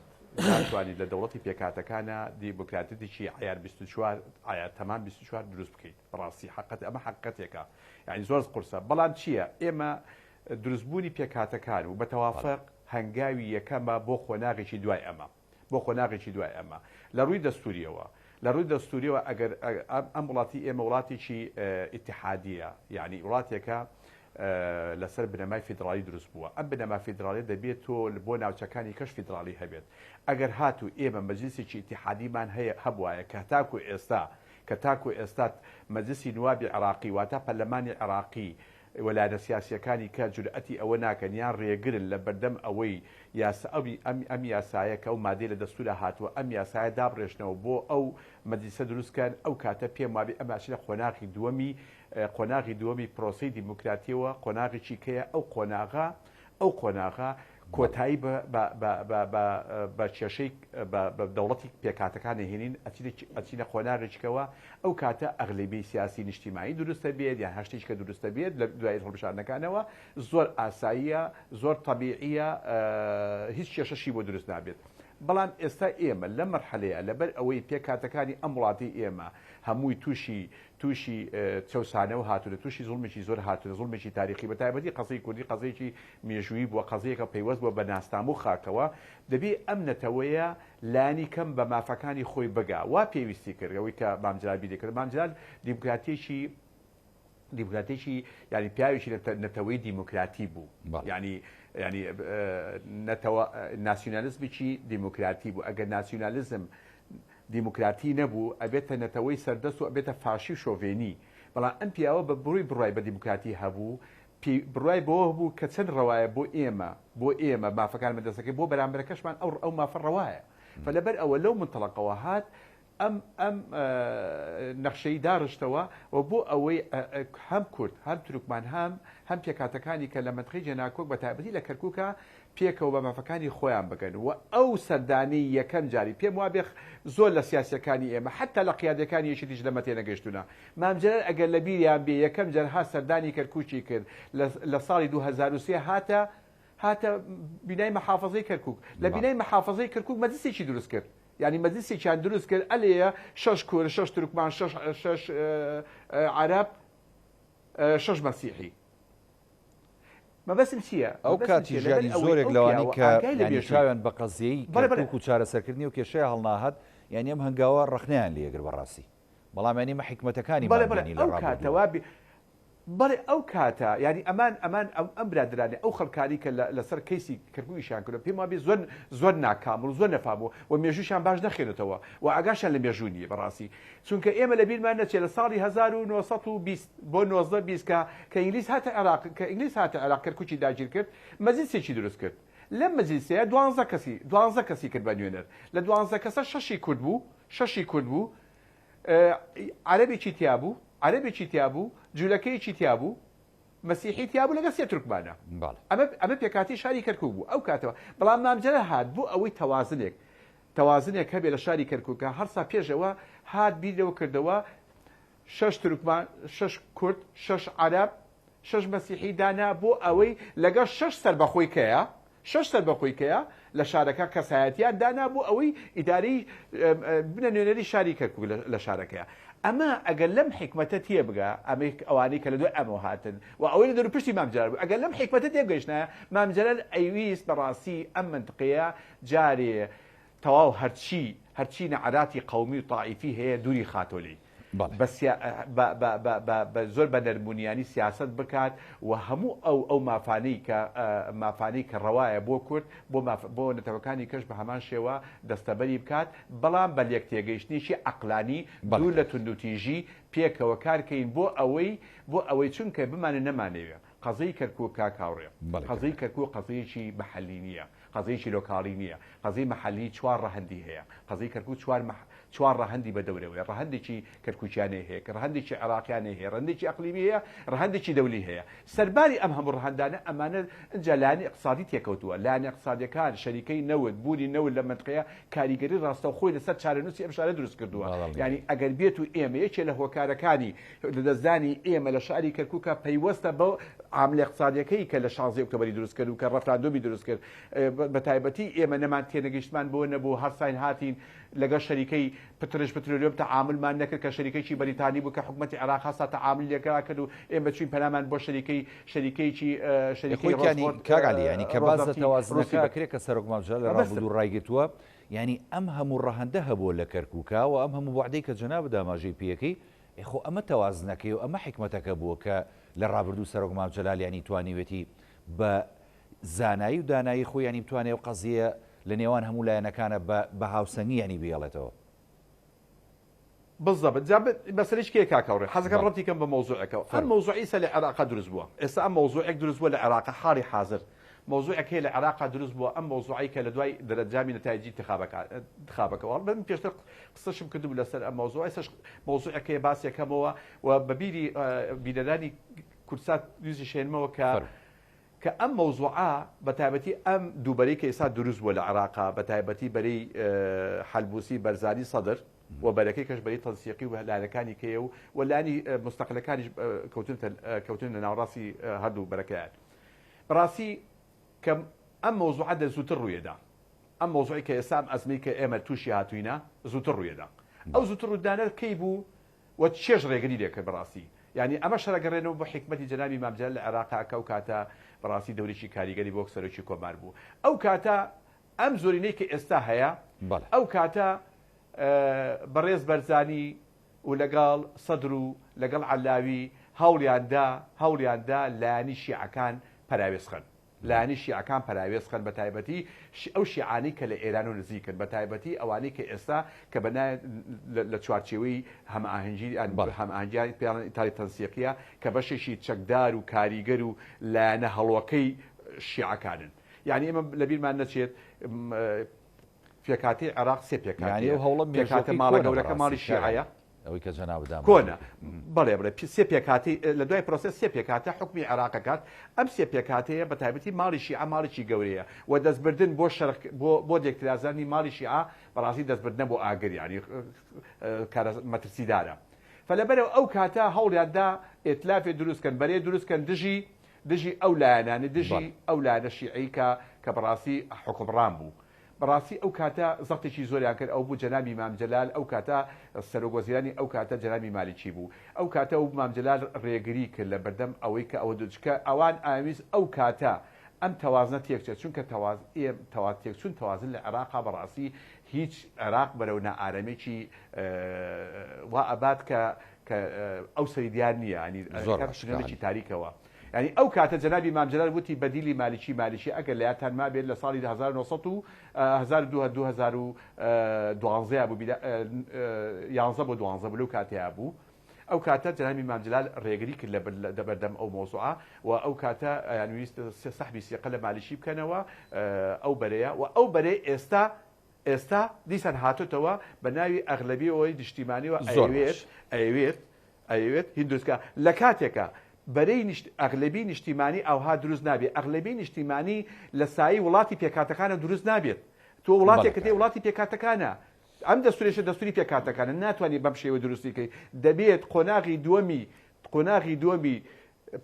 ناتوانیت لە دەوڵەتی پێکهاتەکانە دیموکراتیتێکی عیار 24 عیار تەمام 24 دروست بکەیت بەڕاستی حقت ئەمە حقیقەتێکە یعنی زۆر قورسە بەڵام چییە ئێمە دروستبوونی پێکهاتەکان و بە تەوافق هەنگاوی یەکەمە بۆ قۆناغێکی دوای ئەمە بۆ قۆناغێکی دوای ئەمە لە ڕووی دەستوریەوە لە ڕووی دەستوریەوە ئەگەر ئەم وڵاتی ئێمە وڵاتێکی ئیتحادیە یعنی وڵاتێکە لەسەر بنەمای فیدراڵی دروست بووە ئەم بنەما فیدراڵی دەبێت تۆ بۆ ناوچەکانی کەش فیدراڵی هەبێت ئەگەر هاتوو ئێمە مەجلیسێکی ئیتحادیمان هەیە هەبوایە کە تاکو ئێستا کە تاکو ئێستا مەجلیسی نوابی عێراقی واتە پەرلەمانی عێراقی و لایەنە سیاسییەکانی کە جورئەتی ئەوە ناکەن یان رێگرن لە بەردەم ئەوەی یاسا ئەو ئەم ئەم یاسایە کە ئەو مادەی لە دەستوورا هاتووە ئەم یاسایە دابڕێژنەوە بۆ ئەو مەجلیسە دروست کەن ئەو کاتە پێم وابێ ئەمە ئەچنە قۆناغی دووەمی قۆناغی دووەمی پرۆسەی دیموکراتیەوە قۆناغێکی کەیە ئەو قۆناغە ئەو قۆناغە کۆتایی بە بە بە بە بە بە کێشەی بە بە دەوڵەتی پێکهاتەکان ئەهێنین ئەچینە ئەچینە قۆناغێکەوە ئەو کاتە ئەغلەبیەی سیاسی نیشتیمانی دروستە بێت یان هەر شتێکی کە دروستە بێت لە دوای هەڵبژاردنەکانەوە زۆر ئاساییە زۆر تەبیعیە هیچ کێشەشی بۆ دروست نابێت. بەڵام ئێستا ئێمە لەم مەرحەلەیە لەبەر ئەوەی پێکهاتەکانی ئەم وڵاتەی ئێمە هەمووی تووشی تووشی چەوسانەوە هاتوونە، تووشی زوڵمێکی زۆر هاتوونە، زوڵمێکی تاریخی بە تایبەتی قەزیەی کوردی قەزیەیەکی مێژوویی بووە، قەزیەکە پەیوەست بووە بە ناسنامە و خاکەوە، دەبێ ئەم نەتەوەیە لانی کەم بە مافەکانی خۆی بگا، وا پێویستی کرد ئەوەی کە مام جەلال بیری کرد، مام جەلال دیموکراتیەکی دیموکراتێکی یانی پیاوێکی نەتەوەی دیموکراتی بوو یانی ینی نەتەوە ناسیونالیزمێکی دیموکراتی بوو ئەگەر ناسیونالیزم دیموکراتی نەبوو ئەبێتە نەتەوەی سەردەست و ئەبێتە فاشی و شۆڤێنی بەڵام ئەم پیاوە بە بڕوی بڕای بە دیموکراتی هەبوو بڕای بەوە بوو کە چەند ڕەوایە بۆ ئێمە بۆ ئێمە مافەکان بەدەستەکەی بۆ بەرامبەرەکەشمان ئەو ئەو مافە ڕەوایە فلەبەر ئەوە لەو منتەڵەقەوە هات ئەم ئەم نەخشەی داڕشتەوە و بۆ ئەوەی هەم کورد هەم تورکمان هەم هەم پێکهاتەکانی کە لە مەنتقەی جێناکۆک بە تایبەتی لە کەرکوکا پێکەوە بە مافەکانی خۆیان بگەن و ئەو سەردانەی یەکەم جاری پێم وابێ زۆر لە سیاسیەکانی ئێمە حەتا لە قیادەکانی یەکێتیش لەمە تێنەگەیشتوونە مام جەلال ئەگەر لە بیریان بێ یەکەم جار هات سەردانی کەرکوکی کرد لە ساڵی 2003 هاتە هاتە بینای مەحافەزەی کەرکوک لە بینای مەحافەزەی کەرکوک مەجلسێکی دروست کرد یانی مەجلیسێکیان دروست کرد ئەلێیە شەش کورد شەش تورکمان شەش شەش عەرەب شەش مەسیحی مەبەستم چییە؟ ئەو مەبەستم کاتی چییە؟ لەبەر ژیانی ئەوەی زۆرێک ئەو لەوانەی پیاوە کە ئاگای لە یانی مێژووی چاویان بە قەزیەی بەڵێ بەڵێ کەرکوک و چارەسەرکردنی ئەو کێشەیە هەڵناهات یانی ئەم هەنگاوە ڕەخنەیان لێ ئەگرت بەڕاستی بەڵام یانی ئێمە حیکمەتەکانیمان بەڵێ بەڵێ بینی لە ئەو کاتە ڕابردووە. وا بێ بەڵێ ئەو کاتە یانی ئەمان ئەمان ئەم ئەم برادەرانەی ئەو خەڵکانی کە لە لەسەر کەیسی کەرکوک ئیشیان کردوە پێم وابێ زۆر زۆر ناکامڵ و زۆر نەفام و و مێژووشیان باش نەخوێنێتەوە و ئاگاشیان لە مێژوو نییە بەڕاستی چونکە ئێمە لە بیرمان نەچێ لە ساڵی 1920 بۆ 1920 کە کە ئینگلیز هاتە عێراق کە ئینگلیز هاتە عێراق کەرکوکی داگیر کرد مەجلیسێکی دروست کرد لەم مەجلیسەیە دوانزە کەسی دوانزە کەسی کرد بە نوێنەر لە دوانزە کەسە شەشی کورد بوو شەشی کورد بوو عەرەبێکی تیا بوو، عەرەبێکی تیا بوو، جولەکەیەکی تیا بوو، مەسیحی تیا بوو لەگەڵ سێ تورکمانە. ئەمە ئەمە پێکهاتەی شاری کەرکوک بوو ئەو کاتەوە. بەڵام مام جەلال هات بۆ ئەوەی تەوازنێک تەوازنێک هەبێ لە شاری کەرکوکا، هەرسا پێش ئەوە هات بیر لەوە کردەوە شەش تورکمان، شەش کورد، شەش عەرەب، شەش مەسیحی دانا بۆ ئەوەی لەگەڵ شەش سەربەخۆی کەیە شەش سەربەخۆی کەیە لە شارەکە کەسایەتیان دانا بۆ ئەوەی ئیدارەی بنە نوێنەری شاری کەرکوک لە شارەکەیە ئەمە ئەگەر لەم حیکمەتە تێبگا ئەمەی ئەوانەی کە لە دوای ئەمەوە هاتن و ئەوەی لە دەوروپشتی مام جەلال بوو ئەگەر لەم حیکمەتە تێبگەیشتنایە مام جەلال ئەیویست بەڕاستی ئەم مەنتقەیە جارێ تەواو هەرچی هەرچی نەعراتی قەومی و تائیفی هەیە دووری خاتۆ لێی بە سیا بە بە بە بە بە زۆر بە نەرمونیانی سیاسەت بکات و هەموو ئەو ئەو مافانەی کە مافانەی کە ڕەوایە بۆ کورد بۆ ماف بۆ نەتەوەکانی کەش بە هەمان شێوە دەستەبەری بکات بەڵام بە لێکتێگەیشتنێکی عەقلانی دوور لە توندوتیژی پێکەوە کار کەین بۆ ئەوەی بۆ ئەوەی چونکە بمانە نەمانەوێ قەزیەی کەرکوک کاک هاوڕێ قەزیەی کەرکوک قەزیەیەکی مەحەلی نییە قەزیەیەکی لۆکاڵی نییە قەزیەی مەحەلی چوار ڕەهەندی هەیە قەزیەی کەرکوک چوار چوار ڕەهەندی بە دەورەوەیە ڕەهەندێکی کەرکوکیانەی هەیە کە ڕەهەندێکی عێراقیانەی هەیە ڕەهەندێکی ئەقلیمی هەیە ڕەهەندێکی دەولی هەیە سەرباری ئەم هەموو ڕەهەندانە ئەمانە ئینجا لایەنی ئیقتسادی تێکەوتووە لایەنە ئیقتسادیەکان شەریکەی نەوت بوونی نەوت لەم مەنتقەیە کاریگەری ڕاستەوخۆی لەسەر چارەنووسی ئەم شارە دروست کردووە یانی ئەگەر بێت و ئێمە یەکێ لە هۆکارەکانی لەدەستدانی ئێمە لە شاری کەرکوکە پەیوەستە بە عاملە اقتصادیەکەی کە لە شانزەی ئۆکتۆبەری دروست کرد و کە ڕەفراندۆمی دروست کرد بە تایبەتی ئێمە نەمان تێنەگەیشتمان بۆ نەبوو هەرساین هاتین لەگەڵ شەریکەی پترش پترۆلیۆم تەعاملمان نەکرد کە شەریکەیەکی بەریتانی بوو کە حکومەتی عێراق هەستا تەعاملی لەگەڵا کرد و ئێمە چوین پەنامان بۆ شەریکەی شەریکەیەکی شەریکەی خۆی کانی ڕۆزڤۆرت کاک عەلی یانی کە باس لە ڕۆزەفتی تەوازنەکە ڕوسی بکرد ئەکرێ کە سەرۆک مام جەلال لە مەبەستم ڕابردوو ڕایگرتووە یانی ئەم هەموو ڕەهەندە هەبووە لە کەرکوکا و ئەم هەموو بوعدەی کە جەنابت ئاماژەی پێکەی ئێ خۆ ئەمە تەوازنەکەی و ئەمە حیکمەتەکە بووە کە لە ڕابردوو سەرۆک مام جەلال یانی توانیوێتی بە زانایی و دانایی خۆی یانی بتوانێ ئەو قەزیەیە لە نێوان هەموو لایەنەکانە بە بە هاوسەنگی یانی بهێڵێتەوە. بالضبط جا مەسەلەی کێ کاک هاوڕێ حەزەکەم بەڵێ ڕەبتی کەم بە مەوزوعێکەوە ئەم فەرموو. مەوزوعی ئیستا لە عێراقا دروست بووە ئێستا ئەم مەوزوعێک دروست بووە لە عێراقا حاڵی حازر مەوزوعێک هەیە لە عێراقا دروست بووە ئەم مەوزوعەی کە لە دوای دەرەنجامی نەتایجی انتخابەکان انتخابەکەوە هەڵبەت من پێشتر قسەشم کردبوو لەسەر ئەم مەوزوع ئێستاش مەوزوعێک هەیە باسێکەمەوە و بە بیری بینەرانی کوردسات نیوزیش هێنمەوە کە فەرموو. کە ئەم مەوزوعە بە تایبەتی ئەم دوو بەرەی کە ئێستا دروست بووە لە عێراقا بە تایبەتی بەرەی حەلبوسی بەرزانی سەدر و بەرەکەی کەش بەرەی تەنسیقی و لایەنەکانی کەیە و و لایەنی مستەقلەکانیش کەوتنتە کەوتن لە ناوەڕاستی هەردوو بەرەکەیان بەڕاستی کە ئەم مەوزوعە دە زووتر ڕوویەدا. ئەم مەوزوعی کە ئێستا ئەم ئەزمەی کە ئێمە تووشی هاتووینە زووتر ڕوویەدا. ئەو زووتر ڕوودانە کەی بوو و چێش ڕێگری لێ کرد بەڕاستی؟ یانی ئەمەش هەرەگەڕێنەوە بۆ حیکمەتی جەنابی مام جەلال لە عێراقا کە ئەو کاتە بەڕاستی دەورێکی کاریگەری بۆ وەک سەرۆکی کۆمار بوو. ئەو کاتە ئەم زۆرینەی کە ئێستا هەیە ئەو کاتە بەڕێز بەرزانی و لەگەڵ سەدر و لەگەڵ عەلاوی هەوڵیان دا هەوڵیان دا لایەنی شیعەکان پەراوێز خەن. لایەنی شیعەکان پەراوێز خەن بە تایبەتی ئەو شیعانەی کە لە ئێران و نزیکن بە تایبەتی ئەوانەی کە ئێستا کە بە لە چوارچێوەی هەمئاهەنگی هەمئاهەنگیان پێیان ئیتاری تەنسیقیە کە بەشێکی چەکدار و کاریگەر و لایەنە هەڵۆکەی شیعەکانن یعنی ئێمە لەبیرمان نەچێت پێکهاتەی عێراق سێ پێکهاتەیە پێکهاتە ماڵە گەورەکە ماڵی شیعەیە ئەوەی کە جەنابت ئاماژەت کۆنە بەڵێ بڵێ سێ پێکهاتەی لە دوای پرۆسێس سێ پێکهاتە حوکمی عێراق ئەکات ئەم سێ پێکهاتەیە بە تایبەتی ماڵی شیعە ماڵێکی گەورەیە و دەستبردن بۆ شەرق بۆ بۆ لێکترازانی ماڵی شیعە بەڕاستی دەستبردنە بۆ ئاگر یانی کارە مەترسیدارە فلەبەرەوە ئەو کاتە هەوڵیان دا ئێتلافێ دروست کەن بەرەیە دروست کەن دژی دژی ئەو لایەنانە دژی ئەو لایەنە شیعی کە کە بەڕاستی حوکمڕان بوو بەڕاستی ئەو کاتە زەختێکی زۆریان کرد ئەو بوو جەنابی مام جەلال ئەو کاتە سەرۆک وەزیرانی ئەو کاتە جەنابی مالیکی بوو ئەو کاتە ئەو مام جەلال ڕێگری کرد لە بەردەم ئەوەی کە ئەوە دچکە ئەوان ئاویست ئەو کاتە ئەم تەوازنە تێکچێت چونکە تەواز ئێم تەوا تێکچون تەوازن لە عێراقا بەڕاستی هیچ عێراق بەرەو نائارەمێکی وا ئەبات کە کە ئەو سەری دیار نییە ینی زۆر باشە تونێلێکی تاریکەوە یانی ئەو کاتە جەنابی مام جەلال وتی بەدیلی مالیکی مالیکی ئەگەر لە یادتان مابێت لە ساڵی 1900 و 2012 بوو یانزە بۆ دوانزە بوو لەو کاتەیا بوو ئەو کاتە جەنابی مام جەلال ڕێگری کرد لە بەردەم ئەو مەوزوعە و ئەو کاتە یان ویست سەحبی سیقە لە مالیکی بکەنەوە ئەو بەرەیە و ئەو بەرەی ئێستا ئێستا دیسان هاتۆتەوە بە ناوی ئەغلەبیەوەی نیشتیمانیەوە زۆر ئەیەوێت باش. ئەیەوێت ئەیەوێت هین دروست کا لە کاتێکا بەرەی نیشت ئەغلەبی نیشتیمانی ئاوها دروست نابێ ئەغلەبی نیشتیمانی لە سایەی وڵاتی پێکهاتەکانە دروست نابێت تۆ بەڵێ وڵاتێکت هەیە کاک. وڵاتی پێکهاتەکانە ئەم دەستوریشە دەستوری پێکهاتەکانە ناتوانی بەم شێوە دروستی کەی دەبێت قۆناغی دووەمی قۆناغی دووەمی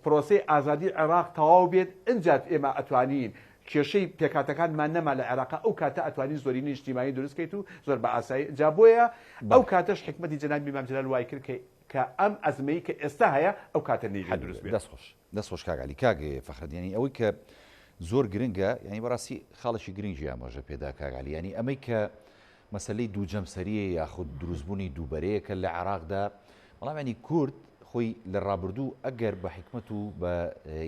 پرۆسەی ئازادی عێراق تەواو بێت ئنجا ئێمە ئەتوانین کێشەی پێکهاتەکانمان نەما لە عێراقا ئەو کاتە ئەتوانین زۆرینەی نیشتیمانی دروست کەیت و زۆر بە ئاسایی جا بۆیە ئەو بەڵێ. کاتەش حیکمەتی جەنابی مام جەلال وای کرد کە کە ئەم ئەزمەی کە ئێستا هەیە ئەو کاتە نەیبێت حەل دروست بێ. بێت. دەست خۆش. دەست خۆش کاک عەلی. کاک فەخرەدین یانی ئەوەی کە زۆر گرنگە یانی بەڕاستی خاڵێکی گرنگی ئاماژە پێدا کاک عەلی یانی ئەمەی کە مەسەلەی دوو جەمسەرییە یاخود دروستبوونی دوو بەرەیەکە لە عێراقدا، بەڵام یانی کورد خۆی لە ڕابردوو ئەگەر بە حیکمەت و بە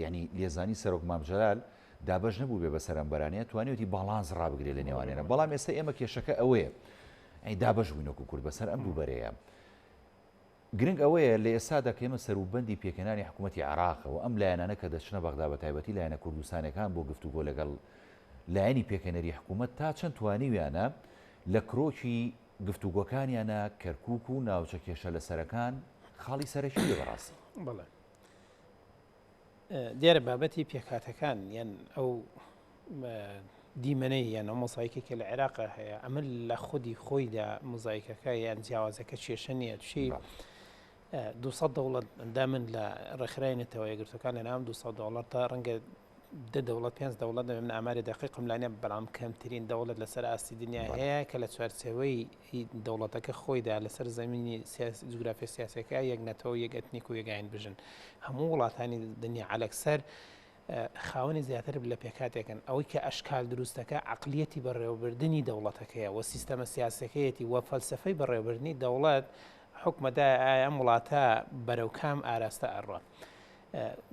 یانی لێزانی سەرۆک مام جەلال دابەش نەبووبێ بەسەر ئەم بەرانەیە توانیوێتی باڵانس ڕابگرێ لە نێوانیانە، بەڵام ئێستا ئێمە کێشەکە ئەوەیە یانی دابەش بووین وەکو کورد بەسەر ئەم دوو بەرەیە. گرنگ ئەوەیە لە ئێستادا کە ئێمە سەروبەندی پێکهێنانی حکوومەتی عێراقە و ئەم لایەنانە کە دەچنە بەغدا بە تایبەتی لایەنە کوردستانیەکان بۆ گفتوگۆ لەگەڵ لایەنی پێکهێنەری حکوومەت تا چەند توانیویانە لە کرۆکی گفتوگۆکانیانە کەرکووک و ناوچە کێشە لەسەرەکان خاڵی سەرەکی بێ بەڕاستی. بەڵێ. دیارە بابەتی پێکهاتەکان یان ئەو دیمەنەی یان ئەو مۆزایکەی کە لە عێراق هەیە ئەمە لە خودی خۆیدا مۆزایکەکە یان جیاوازەکە کێشە نییە چی 200 دەوڵەت ئەندامن لە ڕێکخراوی نەتەوە یەکگرتووەکان لە ناو 200 دەوڵەت تا ڕەنگە دە دەوڵەت پێنج دەوڵەت نەبێ من ئاماری دەقیقم لا نییە بەڵام کەمترین دەوڵەت لەسەر ئاستی دنیا هەیە کە لە چوارچێوەی دەوڵەتەکە خۆیدا لەسەر زەمینی جوگرافیا سیاسەکە یەک نەتەوە یەک ئەتنیک و یەک ئاین بژن هەموو وڵاتانی دنیا عەلەکسەر خاوەنی زیاتر لە پێکهاتێکن، ئەوەی کە ئەشکال دروست دەکا عەقلیەتی بەڕێوەبردنی دەوڵەتەکەیە و سیستەمە سیاسیەکەیەتی و فەلسەفەی بەڕێوەبردنی دەوڵەت حوکمەدا ئایا ئەم وڵاتە بەرەو کام ئاراستە ئەڕوا.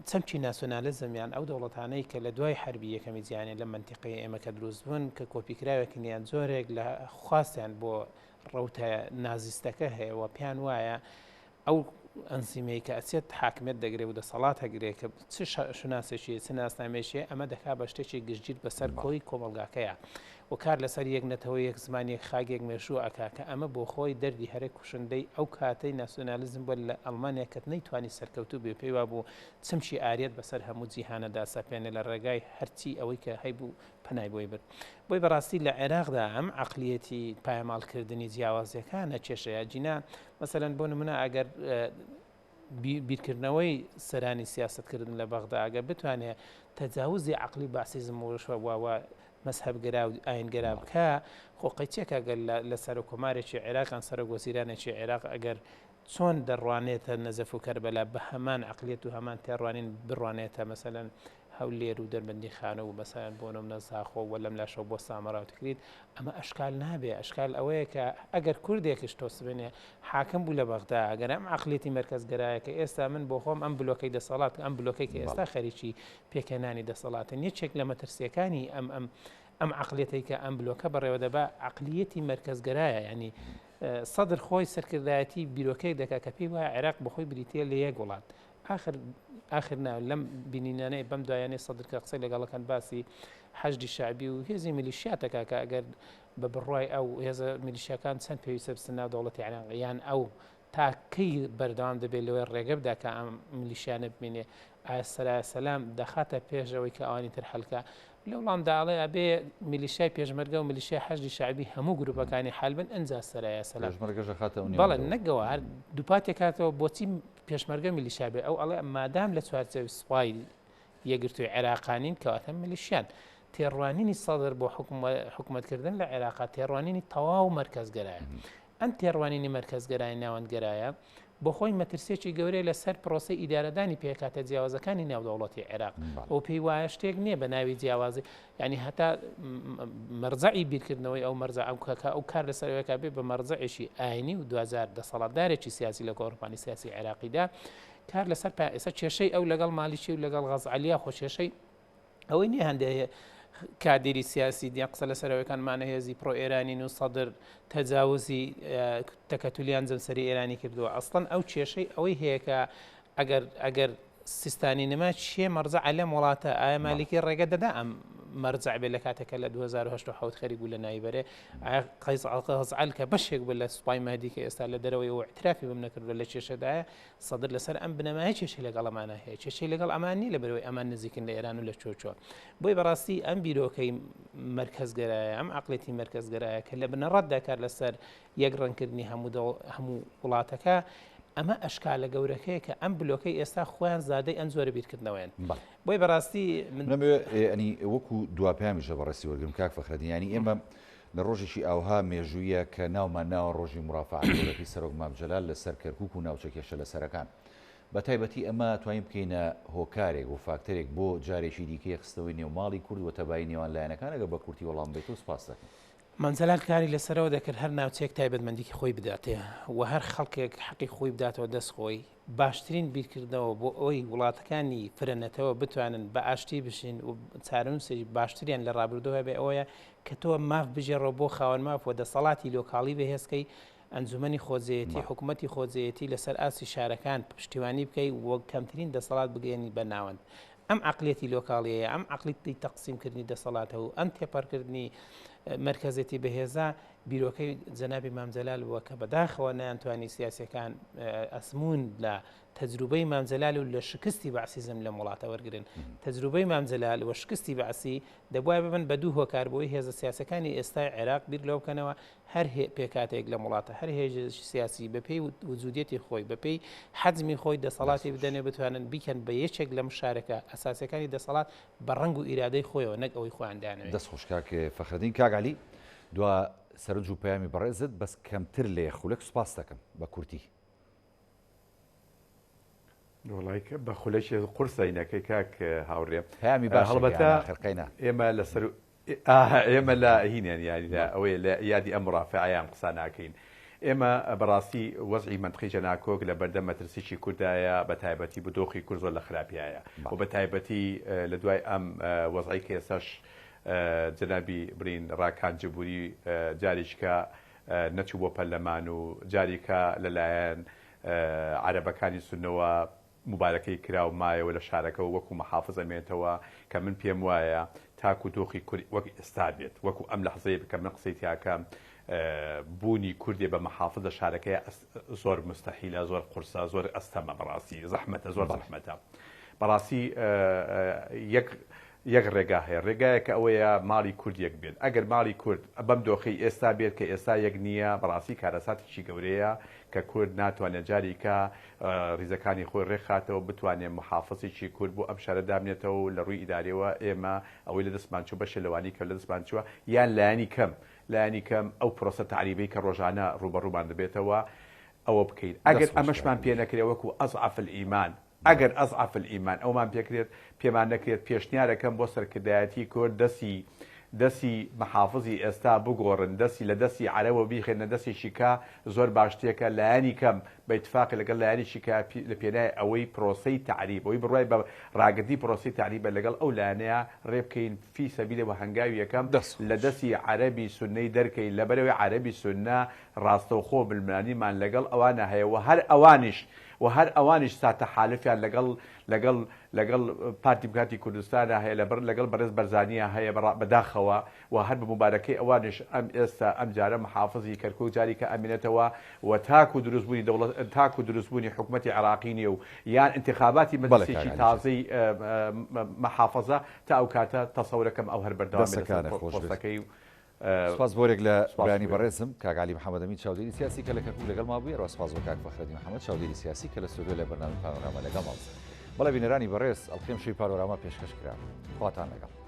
چەمکی ناسیۆنالیزم یان ئەو دەوڵەتانەی کە لە دوای حەربی یەکەمی جیهانی لەم مەنتیقەی ئێمە کە دروست بوون کە کۆپیکراوێکن یان جۆرێک لە خواستیان بۆ ڕەوتە نازیستەکە هەیە و پێیان وایە ئەو ئەنزیمەی کە ئەچێت حاکمیەت دەگرێ و دەسەڵات ئەگرێ کە چ شوناسێکی چ ناسنامەیەکی ئەمە دەکا بە شتێکی گشتگیر بەسەر کۆی کۆمەڵگاکەیە و کار لەسەر یەک نەتەوە یەک زمان یەک خاک یەک مێژوو ئەکا کە ئەمە بۆ خۆی دەردی هەرە کوشندەی ئەو کاتەی ناسیۆنالیزم بووە لە ئەڵمانیا کە نەیتوانی سەرکەوتوو بێ پێی وابوو چمکی ئاریەت بەسەر هەموو جیهانەدا سەپێنێ لە ڕێگای هەرچی ئەوەی کە هەیبوو پەنای بۆی برد. بۆی بەڕاستی لە عێراقدا ئەم عەقلیەتی پایەماڵکردنی جیاوازیەکانە کێشەیە جینا مەسەلەن بۆ نمونە ئەگەر بیرکردنەوەی سەرانی سیاستکردن لە بەغدا ئەگەر بتوانێت تەجاوزی عەقلی بەعسیزم و و مەزهەبگەرا و ئاینگەرا بکا، خۆ قەیچێکە گەر لە سەرۆک کۆمارێکی عێراق یان سەرۆک وەزیرانێکی عێراق ئەگەر چۆن دەڕوانێتە نەجەف و کەربەلا بە هەمان عەقلیەت و هەمان تێڕوانین بڕوانێتە مەسەلەن هەولێر و دەربەندیخان و مەسەلەن بۆ نمونە زاخۆ و لەم لاشەوە بۆ سامەڕا و تکریت ئەمە ئەشکال نابێ ئەشکال ئەوەیە کە ئەگەر کوردێکش تۆ سبێنێ حاکم بوو لە بەغدا ئەگەر ئەم عەقلیەتی مەرکەزگەرایە کە ئێستا من بۆ خۆم ئەم بلۆکەی دەسەڵات ئەم بلۆکەی کە ئێستا خەریکی پێکهێنانی دەسەڵاتن یەکێک لە مەترسیەکانی ئەم ئەم ئەم عەقلیەتەی کە ئەم بلۆکە بەڕێوە دەبا عەقلیەتی مەرکەزگەرایە ینی سەدر خۆی سەرکردایەتی بیرۆکەیەک دەکات کە پێی وایە عێراق بەخۆی بریتە لە یەک وڵات ئاخر ئاخر نا لەم بینینانەی بەم دوایانەی سەدر کە قسەی لەگەڵەکەن باسی حەشدی شەعبی و هێزی میلیشیا دەکا کە ئەگەر بە بڕوای ئەو هێزە میلیشیاکان چەند پێویستە بچنە ناو دەوڵەتی عێراق یان ئەو تا کەی بەردەوام دەبێت لەوەی ڕێگە بدا کە ئەم میلیشیانە بمێنێ ئایا سەرایە سەلام دەخاتە پێش ئەوەی کە ئەوانی تر حەلکە لە وڵامدا ئەڵێ ئەبێ میلیشیای پێشمەرگە و میلیشیای حەشدی شەعبی هەموو گروپەکانی حەل بن ئەنجا سەرایا سەلام پێشمەرگەش ئەخاتە ئەو بەڵێ نێوەندەوە. نەگەوە هەر دووپاتێک کاتەوە بۆچی پێشمەرگە میلیشیا بێ ئەو ئەڵێ مادام لە چوارچێوی سوپای یەکگرتووی عێراقانین کەواتە میلیشیان. تێڕوانینی سەدر بۆ حکومەتکردن لە عێراقا تێڕوانینی تەواو مەرکەزگەرایە. ئەم تێڕوانینی مەرکەزگەرای ناوەندگەرایە بۆ خۆی مەترسییەکی گەورەیە لە سەر پرۆسەی ئیدارەدانی پێکهاتە جیاوازەکانی ناو دەوڵەتی عێراق. ئەو پێی وایە شتێک نییە بە ناوی جیاوازی، یانی هەتا مەرجەعی بیرکردنەوەی ئەو مەرجەع ئەو کە ئەو کار لەسەر ئەوەیە بێ بە مەرجەعێکی ئاینی و دواجار دەسەڵاتدارێکی سیاسی لە گۆڕەپانی سیاسی عێراقیدا کار لەسەر پا ئێستا کێشەی ئەو لەگەڵ مالیکی و لەگەڵ غەزعەلیا خۆ کێشەی ئەوەی نییە هەندێ کادیری سیاسی دیان قسە لەسەر ئەوەکانمانە هێزی پرۆ ئێرانین و سەدر تەجاوزی تەکەتولیان جەمسەری ئێرانی کردووە ئەسڵەن ئەو کێشەی ئەوەی هەیە کە ئەگەر ئەگەر سیستانی نما چیە مەرجەعە لەم وڵاتە ئایا مالیکی ڕێگە دەدا ئەم مەرجەع بێ لە کاتێکە لە 2008 حوت خەریک بوو لە ناوی بەرێ ئایا قەیس غەزعەل کە بەشێک بوو لە سوپای مەهدی کە ئێستا لە دەرەوەی ئەو اعترافی بەم نەکردووە لە کێشەدایە سەدر لەسەر ئەم بنەمایە کێشەی لەگەڵ ئەمانە هەیە کێشەی لەگەڵ ئەمان نییە لەبەرەوەی ئەمان نزیکن لە ئێران و لە چۆچۆ بۆی بەڕاستی ئەم بیرۆکەی مەرکەزگەرایە ئەم عقلێتی مەرکەزگەرایە کە لە بنەڕەتدا کار لەسەر یەک ڕەنگکردنی هەموو هەموو وڵاتەکە ئەمە ئەشکالە گەورەکەیە کە ئەم بلۆکەی ئێستا خۆیان زادەی ئەم جۆرە بیرکردنەوەیان بۆی بەڕاستی من نەمەوێ ئەنی وەکو دوا پەیامیشە بەڕێزی وەرگرم کاک فەخرەدین یانی ئێمە لە ڕۆژێکی ئاوها مێژوویە کە ناومان ناوە ڕۆژی مورافەعە گەورەکەی سەرۆک مام جەلال لەسەر کەرکوک و ناوچە کێشە لەسەرەکان. بە تایبەتی ئەمە توانین بکەینە هۆکارێک و فاکتەرێک بۆ جارێکی دیکەی خستنەوەی نێو ماڵی کورد و تەبایی نێوان لایەنەکان ئەگەر بە کورتی وەڵام بەیتەوە سوپاست دەکەم. مام جەلال کاری لەسەرەوە دەکرد هەر ناوچەیەک تایبەتمەندیی خۆی بداتێ و هەر خەڵکێک حەقی خۆی بداتەوە دەست خۆی، باشترین بیرکردنەوە بۆ ئەوەی وڵاتەکانی فرە نەتەوە بتوانن بە ئاشتی بژین و چارەنووسێکی باشتریان لە ڕابردوو هەبێ ئەوەیە کە تۆ ماف بگێڕەوە بۆ خاوەن ماف و دەسەڵاتی لۆکاڵی بەهێزکەی ئەنجومەنی خۆجێیەتی حکوومەتی خۆجێیەتی لەسەر ئاستی شارەکان پشتیوانی بکەی و کەمترین دەسەڵات بگەیەنی بە ناوەند ئەم عەقلیەتی لۆکاڵیەیە ئەم عەقلیەتی تەقسیمکردنی دەسەڵاتە و ئەم تێپەڕکردنی مەرکەزێتی بەهێزە بیرۆکەی جەنابی مام جەلال بووە کە بەداخەوە نەیانتوانی سیاسیەکان ئەزموون لە تەجروبەی مام جەلال و لە شکستی بەعسیزم لەم وڵاتە وەرگن تەجروبەی مام جەلال و شکستی بەعسی دەبوایە ببن بە دوو هۆکار بۆی هێزە سیاسەکانی ئێستای عێراق بیر لەوە بکەنەوە هەر پێکاتێک لەم وڵاتە هەر هێزێکی سیاسی بەپێی وجودیەتی خۆی بەپێی حەجمی خۆی دەسەڵاتی بدەنێ بتوانن بیکەن بە یەکێک لە مشارەکە ئەساسیەکانی دەسەڵات بە ڕەنگ و ئیرادەی خۆیەوە نەک ئەوەی خۆیان دەیانەوێت. دەست خۆش کاک فەخرەدین. کاک عەلی دوا سەرنج و پەیامی بەڕێزت بەس کەمتر لە یەک خولەک سوپاست دەکەم بە کورتی. وەڵای بە خولەکی قورسە اینەکەی کاک هاوڕێ. پەیامی باشێک هەڵبەتە یان ئاخر قەینا. ئێمە لەسەر ئاه ئێمە لە هینێن یانی لە ئەوەیە لە یادی ئەم مورافعەیان قسە ناکەین. ئێمە بەڕاستی وەزعی مەنتقی جەناکۆک لە بەردەم مەترسیی کوردایە بە تایبەتی بۆ دۆخی کورد زۆر لە خراپیایە و بە تایبەتی لە دوای ئەم وەزعەی کە ئێستاش جەنابی برین ڕاکان جبوری جارێکیکە نەچوو بۆ پەرلەمان و جاریکە لە لایەن عەرەبەکانی سوننەوە موبارەکەی کرا و مایەوە لە شارەکە و وەکو مەحافز ئەمێنێتەوە کە من پێم وایە تاکو دۆخی کورد وەک ئێستا بێت وەکو ئەم لەحزەیە کە من قسەی تیاکەم بوونی کوردێ بە مەحافز لە شارەکەی زۆر مستەحیلە زۆر قورسە زۆر ئەستەمە بەڕاستی زەحمەتە زۆر زەحمەتە بەڕاستی یەک. یەک ڕێگا هەیە، ڕێگایەکە ئەوەیە ماڵی کورد یەک بێت، ئەگەر ماڵی کورد بەم دۆخەی ئێستا بێت کە ئێستا یەک نییە، بەڕاستی کارەساتێکی گەورەیە کە کورد ناتوانێت جاریکە ڕیزەکانی خۆی ڕێکخاتەوە، بتوانێت موحافزێکی کورد بۆ ئەم شارە دابنێتەوە و لە ڕووی ئیداریەوە ئێمە ئەوەی لە دەستمان چوو بەشێ لەوانەی کە لە دەستمان چووە یان لایەنی کەم لایەنی کەم ئەو پرۆسە تەعریبەی کە ڕۆژانە ڕووبەڕوومان دەبێتەوە ئەوە بکەین. ئەگەر ئەمەشمان پێ نەکرێ وەکو اضعف الایمان ئەگەر اضعف الایمان ئەومان پێکرێت پێمان نەکرێت پێشنیارەکەم بۆ سەرکردایەتی کورد دەسی دەسی محافزی ئێستا بگۆڕن دەسی لە دەسی عەرەبەوە بیخەنە دەسێکی کە زۆر باشترێکە لایەنی کەم بە ئیتفاقی لەگەڵ لایەنێکی کە لە پێنای ئەوەی پرۆسەی تەعریب ئەوەی بڕوای بە ڕاگرتنی پرۆسەی تەعریبە لەگەڵ ئەو لایەنەیا ڕێ بکەین فی سەبیلێ وە هەنگاوی یەکەم دەست لە خۆش. دەسی عەرەبی سوننەی دەرکەین لەبەرئەوەی عەرەبی سوننە ڕاستەوخۆ ململانیمان لەگەڵ ئەوانە هەیە وە هەر ئەوانیش وە هەر ئەوانیش سا تەحالفیان لەگەڵ لەگەڵ لەگەڵ پارتی دیموکراتی کوردستانا هەیە لەبەر لەگەڵ بەڕێز بەرزانیا هەیە بەڕا بەداخەوە و هەر بە موبارەکەی ئەوانیش ئەم ئێستا ئەم جارە محافزی کەرکوک جاریکە ئەمێنێتەوە و تاکو دروست بوونی دەوڵەت تاکو دروست بوونی حکومەتی عێراقی نوێ و یان ئینتخاباتی بەڵێ کاک مەجلسێکی عەلی جان. تازەی محافزە تا ئەو کاتە تەسەورەکەم ئەو هەر بەردەوام بێت لەسەر دەستەکانت خۆش بێت. پۆستەکەی و سپاس بۆ یەک لە سپاس برایانی بۆ بەڕێزم کاک عەلی محەمەدەمین چاودێری سیاسی کە لە کەرکوک لەگەڵما بووی هەروەها سپاس بۆ کاک فەخرەدین محەمەد چاودێری سیاسی کە لە ستۆدیۆ لە بەرنامەی پانۆراما لەگەڵما بوو. بەڵێ بینەرانی بەڕێز ئەڵقەی ئەمشەوی پانۆراما پێشکەش کرا. خواتان لەگەڵ.